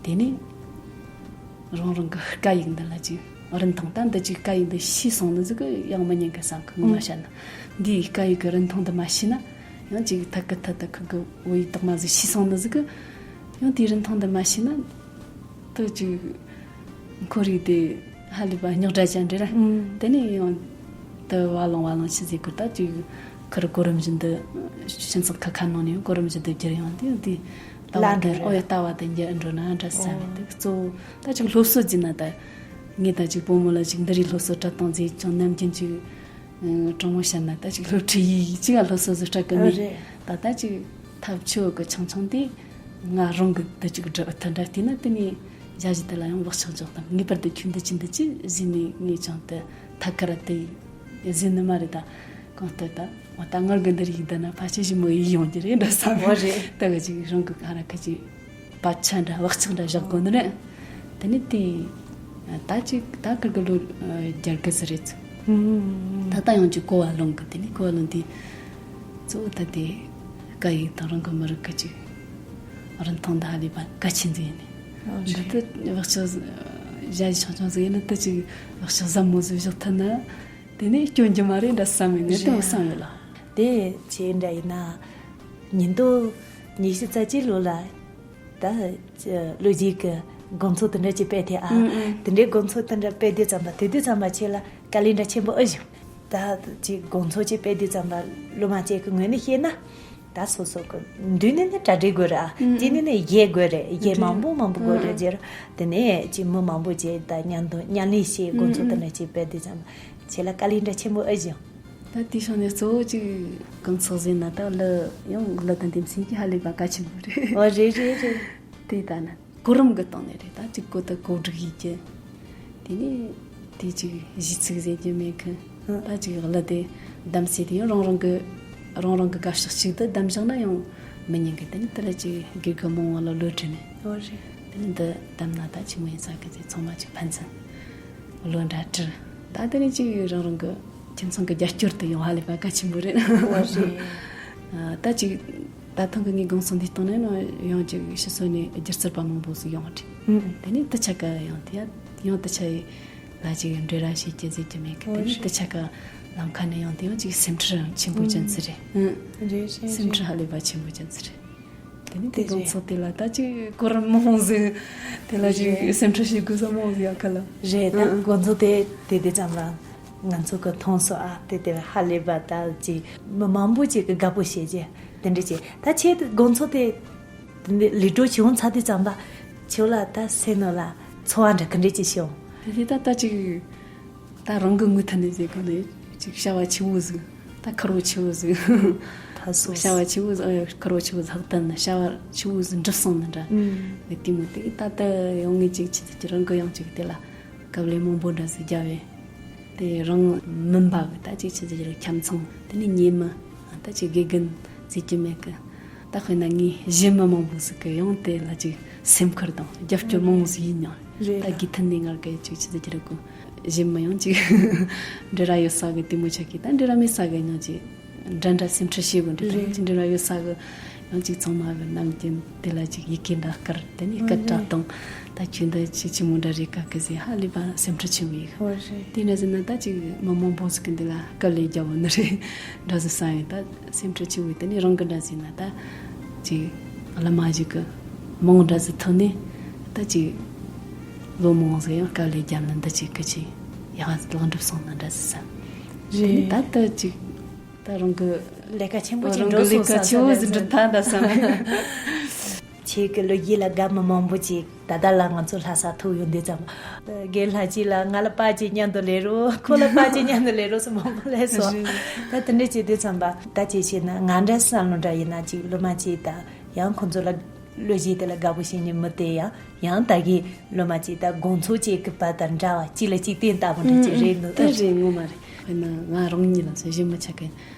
དེ་ནས་རང་རང་གི་སྐད་ཡིག་འདི་ལ་ཅིག་རིན་ཐང་ད་འདི་ཅིག་སྐད་ཡིག་འདི་ཤེས་སོང་ནི་ཟིག་གི་ཡང་མི་ཉན་གི་བསམ་གི་ངོ་མ་བཤད་ན་འདིའི་སྐད་ཡིག་གི་རིན་ཐང་འདི་མ་ཤེས་ན་ཡང་ཅིག་ཐད་ཀི་ཐད་དུ་ཁུར་གི་བོད་ཡིག་དག་མ་ཟིག་ཤེས་སོང་ནི་ཟིག་གི་ཡང་དེའི་རིན་ཐང་འདི་མ་ཤེས་ན་དུ་ཅིག་ཁོར་ཡུག་དེ་ཧ་ལས་པ་རྙོག་དྲ་ཅན་རེད་ར། ཨུམ། དེ་ནས་ཡང་དུ་བ་ལང་བ་ལང་ཆི་ཟིག་གི་ད་ཅིག་ཁུར་གོ་རིམ་བཞིན་དུ་སྤྱི་ཚོགས་ཁ་ཁ་ནང་ནས་གོ་རིམ་བཞིན་དུ་བསྒྱུར་ཡོང་དུས་དེ་ལྟ་བ་ལ་དེ་འགྲོ་ཨོ་ཡ་ལྟ་བ་དེ་འགྱུར་འགྲོ་ན་འདྲ་བསམ་ཡོད་དེ་གཙོ་བོ་ད་ཅིག་སློབ་གསོ་བགྱིས་ན་ད་ངས་ད་ཅིག་བུ་མོ་ལ་ཅིག་འདི་རིགས་སློབ་གསོ་སྤྲད་སྟངས་ཟིག་ཅུང་ནམ་རྒྱུན་ཅིག་དྲང་མོ་བཤད་ན་ད་ཅིག་སློབ་ཁྲིད་ཡིག་ཅིག་ག་སློབ་གསོ་ཟིག་སྤྲད་གི་མེད་རེད། ད་ད་ཅིག་ཐབས་ཆོས་གི་ཆུང་ཆུང་དེ་ང་རང་གི་ད་ཅིག་སྒྲུབ་ཐུབ་འདྲ་བལྟས་ན་དེ་ནས་ཞ་ཞི་དེ་ལ་ཡང་བག་ཆགས་འཇོག་དང་ངེས་པར་དུ་ཁྱོད་འདི་ཅི་འདི་ཅི་ཟིན་ནས་ངས་ཅང་དེ་ཐད་ཀར་དེ་ཟིན་ནི་མ་རེད་ད། གང་ལྟར་ད་འོ་ད་ངར་གི་འདི་རིགས་བསྡད་ན་ཕལ་ཆེར་ཞི་མོ་ཡིད་ཡོང་རྒྱུ་རེད་འདྲ་བསམ། འོ་རེད། ད་གི་ཅིག་རང་གི་ཁ་ར་ཁ་ཅིག་བག་ཆགས་འདྲ་བག་ཆགས་འདྲ་བཞག་དགོས་ནི་རེད། དེ་ནི་དེ་ད་ཅིག་ད་ཁུར་གི་ལོ་བརྒྱད་དགུ་ཟིག་རེད། ད་ལྟ་ཡང་ཅིག་གོ་བ་ལོན་གི་དེ་ནི་གོ་བ་ལོན་དེ་གཙོ་བོ་ད་དེ་སྐད་ཡིག་དང་རང་གི་མི་རིགས་ཀྱི་ཅིག་རིན་ཐང་ད་ཧ་ལས་པ་གལ་ཆེན་ཟིག་ཡིན་ནི། འདི་ལྟ་བག་ཆགས་ཞ་ཞི་ཆུང་ཆུང་ཟིག་ཡིན་ན་ད་ཅིག་བག་ཆགས་ཟབ་མོ་ཟིག་བཞག་ཐུབ་ན། དེ་ནས་སྐྱོན་གྱི་མ་རེད་འདྲ་བསམ་ཡོད་ངས་དེ་བསམ་ཡོད་ལ། དེ་ཆེ་འདྲ་ཡིན་ན། ཉིས་སྟོང་ཉི་ཤུ་རྩ་གཅིག་ལོ་ལ། ད་ལོ་རྒྱུས་ཀྱི་དགོང་ཚོགས་དེ་འདྲ་ཅིག་སྤེལ་ཐེ་ཨ། ཨུ་ཨུ། དེ་འདྲའི་དགོང་ཚོགས་དེ་འདྲ་སྤེལ་དུས་ཙམ་པ་དེ་དུས་ཙམ་པ་ཆེ་ལ་དཀའ་ལས་འདྲ་ཆེན་པོ་ཨེ་བྱུང་། ད་ཅིག་དགོང་ཚོགས་ཅིག་སྤེལ་དུས་ཙམ་པ་སློབ་མ་བཅས་ཀྱི་ངོས་ནས་བཤད་ན། ད་སོ་སོ་གི་མདུན་ནས་ནི་གྲ་སྒྲིག་དགོས་ར། ཨུ་ཨུ། དེ་ནས་ནི་ཡས་དགོས་རེད། ཡས་མང་པོ་མང་པོ་དགོས་རེད་ཟེར། དེ་ནས་ཅིག་མི་མང་པོ་བཅས་ད་མཉམ་དུ་མཉམ་ལས་བྱས་དགོང་ཚོགས་དེ་འདྲ་ཅིག་སྤེལ་དུས་ཙམ་པ་ཆེ་ལ་དཀའ་ལས་འདྲ་ཆེན་པོ་ཨེ་བྱུང་། ད་དེའི་ཕྱོགས་ནས་གཙོ་བོ་ཅིག་གང་ཚགས་ཟིན་ན་ད་གླུ་ཡང་གླུ་དང་དེ་མཚན་གྱི་ཧ་ལས་པ་གལ་ཆེན་པོ་རེད། ཨོ་རེད་རེད་རེད། དེ་ལྟ་ན་གོ་རིམ་གྱི་སྟེང་ནས་རེད། ད་གཅིག་གོ་ད་གོ་སྒྲིག་ཡིན་གྱི། དེ་ནས་དེ་ཅིག་གཞས་ཚིག་ཟེར་རྒྱུ་མེད་གི། ཨ། ད་ཅིག་གླུ་དེ་གདམས་ཟེར་དེ་ཡང་རང་རང་གི་རང་རང་གི་དགའ་ཕྱོགས་གཅིག་ཏུ་གདམས་བཞག་ན་ཡང་མི་ཉན་གི། དེ་ནས་དེ་ལ་ཅིག་དགེ་རྒན་མང་བ་ལ་བློ་གྲོས་ནས། ཨོ་རེད། དེ་ནས་འདི་གདམས་ན་ད་ཆི་མོ་ཡིན་ས་གི་ཚེ་ཚང་མ་ཅིག་ཕན་ཚུན་བློ་འདྲ་དྲིལ། ད་དེ་ནས་ཅིག་རང་རང་གི་ཁྱིམ་ཚང་གི་རྒྱབ་སྐྱོར་དེ་ཡོང་ཧ་ལས་པ་གལ་ཆེན་པོ་རེད། ཨོ་རེད། ཨ། ད་ཅིག་ད་ཐེངས་ཀྱི་ངའི་དགོང་ཚོགས་འདིའི་སྟེང་ནས་ནི་ཡང་ཅིག་ཕྱི་སོ་ནས་སྒྱུ་རྩལ་པ་མང་པོ་ཞིག་ཡོང་བ་རེད། ཨུ། དེ་ནས་དེ་ཆ་ག་ཡང་དེ་ཡང་དེ་ཆ་ཡི་ལ་ཅིག་འབྲེལ་བ་བྱེད་རྒྱུ་ཟེར་རྒྱུ་མེད་གི། ཨོ་དེ་ནས་རེད། དེ་ཆ་ག་ལམ་ཁ་ནས་ཡང་དེ་ཡང་ཅིག་སེམས་ཁྲལ་ཆེན་པོ་ཅན་ཟིག་རེད། ཨུ། རེད་རེད་རེད། སེམས་ཁྲལ་ཧ་ལས་པ་ཆེན་པོ་ཅན་ཟིག་རེད། དེ་ནི་དེ་དེ་དགོང་རེད། ཚོགས་དེ་ལ་ད་ཅིག་གོ་རིམ་མང་ཟིག་དེ་ལ་ཅིག་རེད། སེམས་ཁྲལ་བྱེད་དགོས་ས་མང་ཟིག་ཡོད་ཁ་ལ། རེད། ད་ཨང་། དགོང་ཚོགས་དེ་དེ་དེ་ཙམ་ལ་ང་ཚོ་གི་མཐོང་སོང་ཨ། དེ་དེ་ཧ་ལས་པ་ད་ཅིག་མི་མང་པོ་ཅིག་གི་དགའ་པོ་བྱེད་ཀྱི་དེ་འདྲ་ཅིག་ད་ཁྱེད་དགོང་ཚོགས་དེ་དེ་འདྲ་ལས་གྲོལ་བྱུང་ཚར་དུས་ཙམ་པ་ཁྱོད་ལ་ད་སེམས་ནང་ལ་ཚོར་བ་འདྲ་ག་འདྲ་ཅིག་བྱུང་། དེ་དེ་ད་ད་ཅིག་ད་རང་གི་ངོས་ཐད་ནས་ཟེར་གོ་ནས་ཅིག་བྱ་བ་ཆེ་བོ་ཟིག་ད་ཁུར་བོ་ཆེ་བོ་ཟིག་ཕ་སོ། བྱ་བ་ཆེ་བོ་ཟིག་ཨ་ཁུར་བོ་ཆེ་བོ་ཟིག་ལྷག་ལྡན་ན་བྱ་བ་ཆེ་བོ་ཟིག་འགྲུབ་སོང་ནི་འདྲ། ཨུམ། དེ་མོ་དེ་ད་ལྟ་ཡོང་ངེས་ཅིག་ཆི་ཟིག་གི་རང་གི་ཡང་ཅིག་དེ་ལ་དཀའ་ལས་མང་པོ་འདྲ་ཟིག་རྒྱབ་བས། དེ་རང་མིན་པ་གི་ད་ཅིག་ཆི་ཟིག་གི་ཁྱིམ་ཚང་དེ་ནི་ཉེ་མི་ད་ཅིག་དགེ་རྒན་ཟེར་གྱི་མེད་གི་ད་དཔེར་ན་ངའི་གཞན་མི་མང་པོ་ཟིག་གི་ཡང་དེ་ལ་ཅིག་སེམས་ཁུར་དང་རྒྱབ་སྐྱོར་མང་པོ་ཟིག་ཡིན་མྱོང་། རེད། ད་དགེ་ཐོན་ནས་ངར་གི་ཅིག་ཆི་ཟིག་གི་རེད་གོ་གཞན་མི་ཡང་ཅིག་འབྲེལ་བ་ཡོད་ས་གི་དེ་མོ་ཆ་གི་ད་འབྲེལ་བ་མེད་ས་གི་ཡང་ཅིག་འདྲ་འདྲ་སེམས་ཁྲལ་བྱེད་དགོས་འདྲ་ད་རེད། ཡང་ཅིག་འབྲེལ་བ་ཡོད་ས་གི་ཡང་ཅིག་ཚང་མ་གི་ནམ་རྒྱུན་དེ་ལ་ཅིག་ཡི་གེ་འདྲ་དཀར་དེ་ནས་སྐད་གྲགས་དང་ད་ཁྱོད་འདི་ཅིག་ཆི་མོ་འདྲ་རེད་ག་གི་ཟེར་ཧ་ལས་པ་སེམས་ཁྲལ་ཆེན་པོ་ཡིན། ཨོ་རེད། དེ་འདྲ་ཟེར་ན་ད་ཅིག་མི་མང་པོ་ཟིག་གི་འདི་ལ་དཀའ་ལས་རྒྱབ་བོ་ནི་རེད་འདྲ་ཟེར་ས་ཡིན། ད་སེམས་ཁྲལ་ཆེ་བོ་དེ་ནས་རང་གི་འདྲ་ཟེར་ན་ད་ཅིག་བླ་མ་ཞིག་གི་མིང་འདྲ་ཟེར་ཐོན་ནས་ད་ཅིག་ལོ་མང་ཟིག་ཡང་དཀའ་ལས་རྒྱབ་ནི་འདི་ཅིག་གི་ཅིག་ཡག་ལག་འགྲུབ་སོང་ན་འདྲ་ཟེར་ས། དེ་ནས་རེད། ད་ད་ཅིག་ད་རང་གི་ལས་ཀ་ཆེན་པོ་ཅིག་རང་འགྲོ་གི་ལས་སོང་ཀ་ས་ཆེ་བོ་ཟིག་འགྲུབ་ཐལ་འདྲ་བསམ། ཁྱེད་ཀྱི་ལོ་རྒྱུས་ལ་དགའ་མི་མང་པོ་ཅིག་ད་ལྟ་ལ་ང་ཚོ་ལྷ་ས་ཐུག་ཡོང་དུས་ཙམ། རྒན་ལྷ་སྐྱིད་ལ་ང་ལ་པ་ཅིག་མཉམ་དུ་ལས་རོགས། ཁོ་ལ་པ་ཅིག་མཉམ་དུ་ལས་རོགས་སུ་མང་པོ་ལས་སོང་། རེད། ད་དེ་འདྲ་བྱེད་དུས་ཙམ་པ་ད་ཅིག་བྱས་ན་ང་འདྲ་བསམ་བློ་འདྲ་ཡིན་ན་ཅིག་སློབ་མ་ཅིག་ད་ཡང་ཁོ་ཚོ་ལ་བློ་གཞས་དེ་ལ་དགའ་པོ་བྱེད་ཉིན་མི་དེ་ཡང་ཡང་ད་གི་སློབ་མ་ཅིག་ད་དགོང་ཚོགས་ཅིག་གི་པ་དང་འདྲ་བ་གཅིག་ལ་གཅིག་བརྟེན་ལྟ་བུ་འདྲ་ཅིག་རེད་འདུག་དེ་རེད་ངོ་མ་རེད། དཔེར་ན་ང་རང་ཉིད་ལ་སོ་གཞན་མི་ཆགས་གི་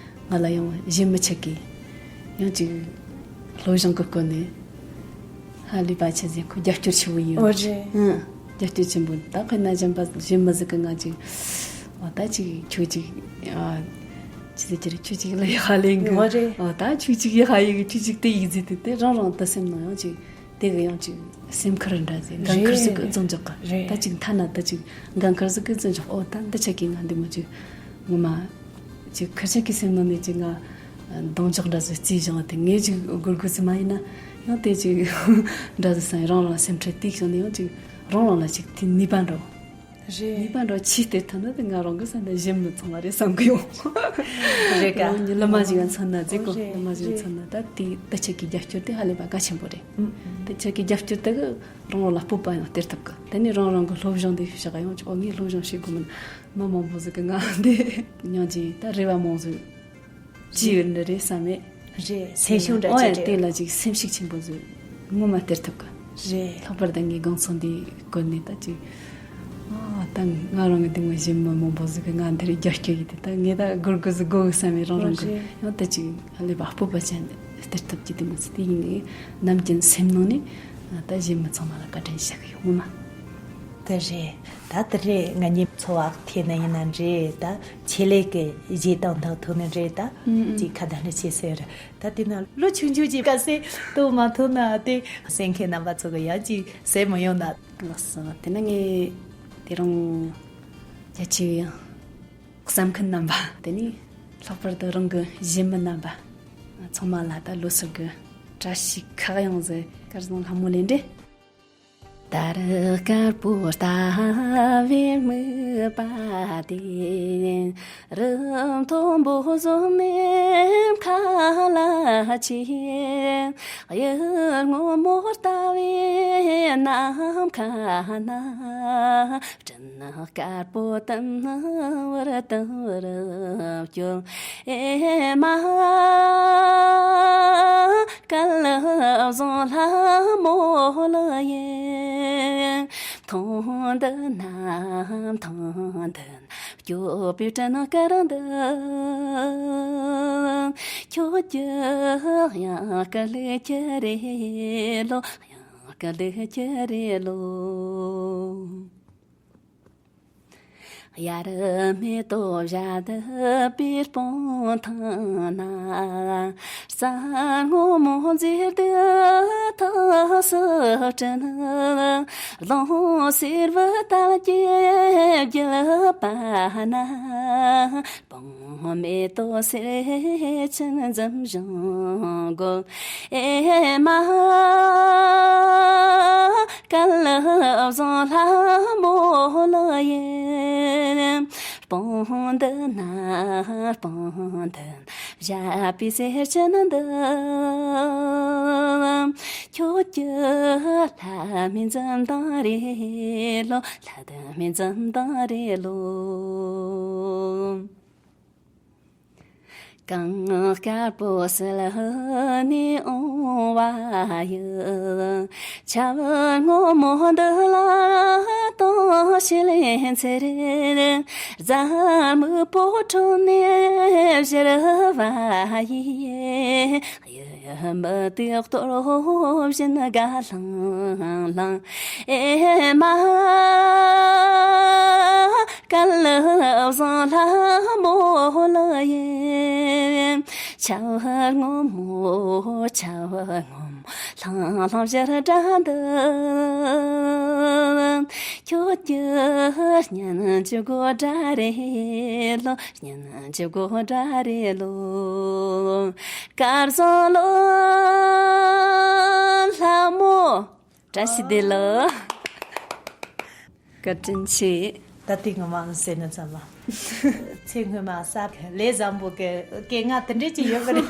ང་ལ་ཡང་གཞན་མི་ཆགས་གི་ཡང་ཅིག་སློབ་སྦྱོང་གི་སྐོར་ནས་ཧ་ལས་པ་ཆེ་ཟེར་ཁོ་རྒྱབ་སྐྱོར་ཆེ་བོ་ཡིན། ཨོ་རེད། ཨང་། རྒྱབ་སྐྱོར་ཆེན་པོ་ད་དཔེར་ན་གཞན་པ་གཞན་མི་ཟིག་གི་ང་ཅིག་ཨོ་ད་ཅིག་ཁྱོད་ཅིག་ཨ་ཅི་ཟེར་གྱི་རེད། ཁྱོད་ཅིག་ལ་ཡག་ལས་གི་ཨོ་རེད། ཨོ་ད་ཁྱོད་ཅིག་ཡག་ཡིན་གི་ཁྱོད་ཅིག་དེ་ཡིག་ཟེར་དུས་དེ་རང་རང་ད་སེམས་ནང་ཡང་ཅིག་དེ་གི་ཡང་ཅིག་སེམས་ཁུར་འདྲ་ཟེར་འགན་ཁུར་ཟིག་གི་རེད། རྫོང་འཇོག་གི་རེད། ད་ཅིག་མཐའ་ན་ད་ཅིག་འགན་ཁུར་ཟིག་གི་རྫོང་འཇོག་ཨོ་ད་འདི་ཆ་གི་ང་འདི་མོ་ཅིག་ངོ་མ་ཅིག་ཁུར་ཆ་གི་སེམས་ནང་ནས་ཅིག་ང་གདོང་འཇོག་འདྲ་ཟིག་རྩིས་བཞག་དེ་ངས་ཅིག་སྒུར་དགོས་ཟིག་མ་ཡིན་ན་ཡང་དེ་ཅིག་འདྲ་ཟིག་བསམ་རང་རང་སེམས་ཁྲལ་དེ་བྱུང་ནས་ཡང་ཅིག་རང་རང་ལ་ཅིག་དེ་ནུས་པ་འགྲོ། རེད། ནུས་པ་འགྲོ་ཆེས་དེ་ཐོན་ན་དེ་ང་རང་གི་ས་འདི་གཞན་མི་ཚང་མ་རེད་བསམ་གི་ཡོང་། རེད་ཀ་རང་ཉིད་བླ་མ་ཞིག་ལ་མཚོན་ན་ཟེར་གོ་རེད། བླ་མ་ཞིག་ལ་མཚོན་ན་ད་དེ་ད་ཆ་གི་རྒྱབ་སྐྱོར་དེ་ཧ་ལས་པ་གལ་ཆེན་པོ་རེད། ཨུམ་ཨུམ། དེ་ཆ་གི་རྒྱབ་སྐྱོར་དེ་གི་རང་རང་ལ་སྤོབས་པ་ཡང་སྟེར་ཐུབ་གི་དེ་ནས་རང་རང་གི་སློབ་སྦྱོང་དེ་ཞུ་བྱ་ག་ཡོང་ཆོག་ངས་སློབ་སྦྱོང་བྱེད་དགོས་མིན་མི་མང་པོ་ཟིག་གི་ང་འདི་སྙིང་རྗེ་ད་རེ་བ་མང་ཟིག་ཅི་ཡོད་འདི་རེད་བསམ་མེད། རེད། སེམས་ཤུགས་འདྲ་ཨོ་ཅིག་ཡ་དེ་རེད། ལ་ཅིག་སེམས་ཤུགས་ཆེན་པོ་ཟིག་ངོ་མ་སྟེར་ཐུབ་གི་རེད། ལྷག་པར་དུ་ངའི་དགོང་ཚོགས་འདི་བཀོད་ནས་ད་ཅིག་ཨ་ད་ང་རང་གི་འདི་ངོ་གཞན་མི་མང་པོ་ཟིག་གི་ང་འདི་རེད་རྒྱབ་སྐྱོར་ཡིན་དེ་ད་ངས་ད་སྒུར་དགོས་ཟིག་དགོས་གི་བསམ་མེད་རང་རང་གི་རེད། ཡང་ད་ཅིག་ཧ་ལས་པ་སྤོབས་པ་ཅན་སྟེར་ཐུབ་ཀྱི་དེ་མོ་ཟིག་དེ་ཡིན་ངས་ནམ་རྒྱུན་སེམས་ནང་ནས་ད་གཞན་མི་ཚང་མ་ལ་བཀའ་དྲིན་ཞུ་གི་ཡོད་ངོ་མ། དེ་རེད། ད་དེ་རེད་ང་གཉིས་འཚོ་བ་ཐད་ནས་ཡིན་ན་རེད་ད་ཆེད་ལས་ཀྱི་གཞས་བཏང་ཐག་ཐུག་ནི་རེད་ད་ཨུམ་ཨུམ། ཅིག་ཁ་བརྡ་འདྲ་བྱེད་སྲོལ་རེད། ད་དེ་ན་ལོ་ཆུང་ཆུང་གི་ག་སེ་གཏོང་མ་ཐུབ་ན་དེ་གསན་མཁན་རྣམ་པ་ཚོ་གི་ཡང་ཅིག་ཟེར་མི་ཡོང་ན། ལགས་སོ། དེ་ན་ངས་དེ་རིང་རྒྱ་ཆེ་བའི་གསན་མཁན་རྣམ་པ་དེ་ནས་ལྷག་པར་དུ་རང་གི་གཞས་མི་རྣམ་པ་ཚང་མ་ལ་ད་ལོ་གསར་གི་བཀྲ་ཤིས་ཁག་ཡོང་ཟེར་སྐལ་བཟང་ལྷ་མོ་ལས་འདྲི། ད་རེས་དཀར་པོ་ལྟ་བུའི་མིག་པ་དེ། རི་མཐོན་པོ་བཟོ་མའི་ཁ་ལ་ཆེ། གཡུ་སྔོན་མོ་ལྟ་བུའི་ནམ་མཁའ་ན། སྤྲིན་དཀར་པོ་དུམ་བུར་དུམ་བུར་སྐྱོ། ཨེ་མ། སྐལ་བཟང་ལྷ་མོ་ལ་ཡེ། མཐོང་འདི་ན་མཐོང་འདི་ན་སྐྱོ་པའི་སྤྲིན་དཀར་འདི། ཁྱོད་ཀྱི་ཡང་སྐལ་གྱི་རེ་ལོ། ཡང་སྐལ་གྱི་རེ་ལོ། གཡར་མེ་ཏོག་བཞད་པའི་སྤང་ཐང་ན། ས་སྔོན་མོ་མཛེས་སྡུག་ཐོག་སུ་བསྐྲུན། རླུང་བསིལ་བུ་དལ་གྱིས་རྒྱུ། པ་ན། སྤང་མེ་ཏོག་སེར་ཆེན་འཛུམ་བཞིན་འགོད། ཨེ་མ། ཀ་ལི་བཟང་ལྷ་མོ་ལོ་ཡེ། སྤང་འདི་ན་སྤང་འདི་ན། བཞད་པའི་སེར་ཆེན་འདི། ཁྱོད་ཀྱི་ལྷ་མིན་འཛུམ་མདངས་རེད་ལོ། ལྷ་དང་མིན་འཛུམ་མདངས་རེད་ལོ། གངས་དཀར་པོ་བསིལ་ནས་འོང་བ་ཡི། ཆབ་སྔོན་མོ་འདི་ལ་དྭངས་ཤེལ་ལེན་ཚེ་རེ། རྫ་སྨུག་པོ་ཁྲོད་ནས་བཞུར་བ་ཡི། ཡུལ་མི་དེ་གཏོར་བཞིན་དགའ་ལྷང་ལྷང་། ཨེ་མ། ཀ་ལི་བཟང་ལྷ་མོ་ལོ་ཡེ། ཆབ་སྔོན་མོ་ཆབ་སྔོན་མོ་ལྷང་ལྷང་བཞུར་སྒྲ་འདི། ཁྱོད་ཀྱི་སྙན་འཇེབས་སྒོ་འདྲ་རེད་ལོ། སྙན་འཇེབས་སྒོ་འདྲ་རེད་ལོ། སྐལ་བཟང་ལོ་ལྷ་མོ། བཀྲ་ཤིས་བདེ་ལེགས། བཀའ་དྲིན་ཆེ། ད་ལྟའི་ངོ་མ་ཟེར་ན་ཙམ་པ། ཚེ་སྔོན་མ་ས་ལས་བཟང་པོ་གི་སྐད་ངག་དེ་འདྲས་ཅིག་ཡོད་པ་རེད།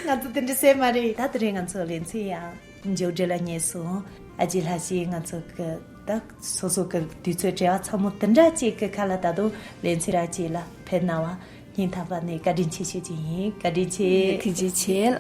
ང་ཚོ་དེ་འདྲས་ཟེར་མ་རེད། ད་དེ་རིང་ང་ཚོ་ལེ་ཚན་ཡང་མཇུག་སྒྲིལ་ལ་ཉེ་སོང་། ཨ་ཅེ་ལྷ་ཞེས་ང་ཚོ་གི་ད་སོ་སོ་གི་དུས་ཚོད་བྲལ་བ་ཚང་མ་དེ་འདྲ་ཅིག་གི་ཁ་ལ་ད་དུང་ལེ་ཚན་ར་ཅིག་ལ་ཕེབས་གནང་བ་སྙིང་ཐག་པ་ནས་བཀའ་དྲིན་ཆེ་ཞུ་རྒྱུ་ཡིན། བཀའ་དྲིན་ཆེ། ཐུགས་རྗེ་ཆེ་ལ།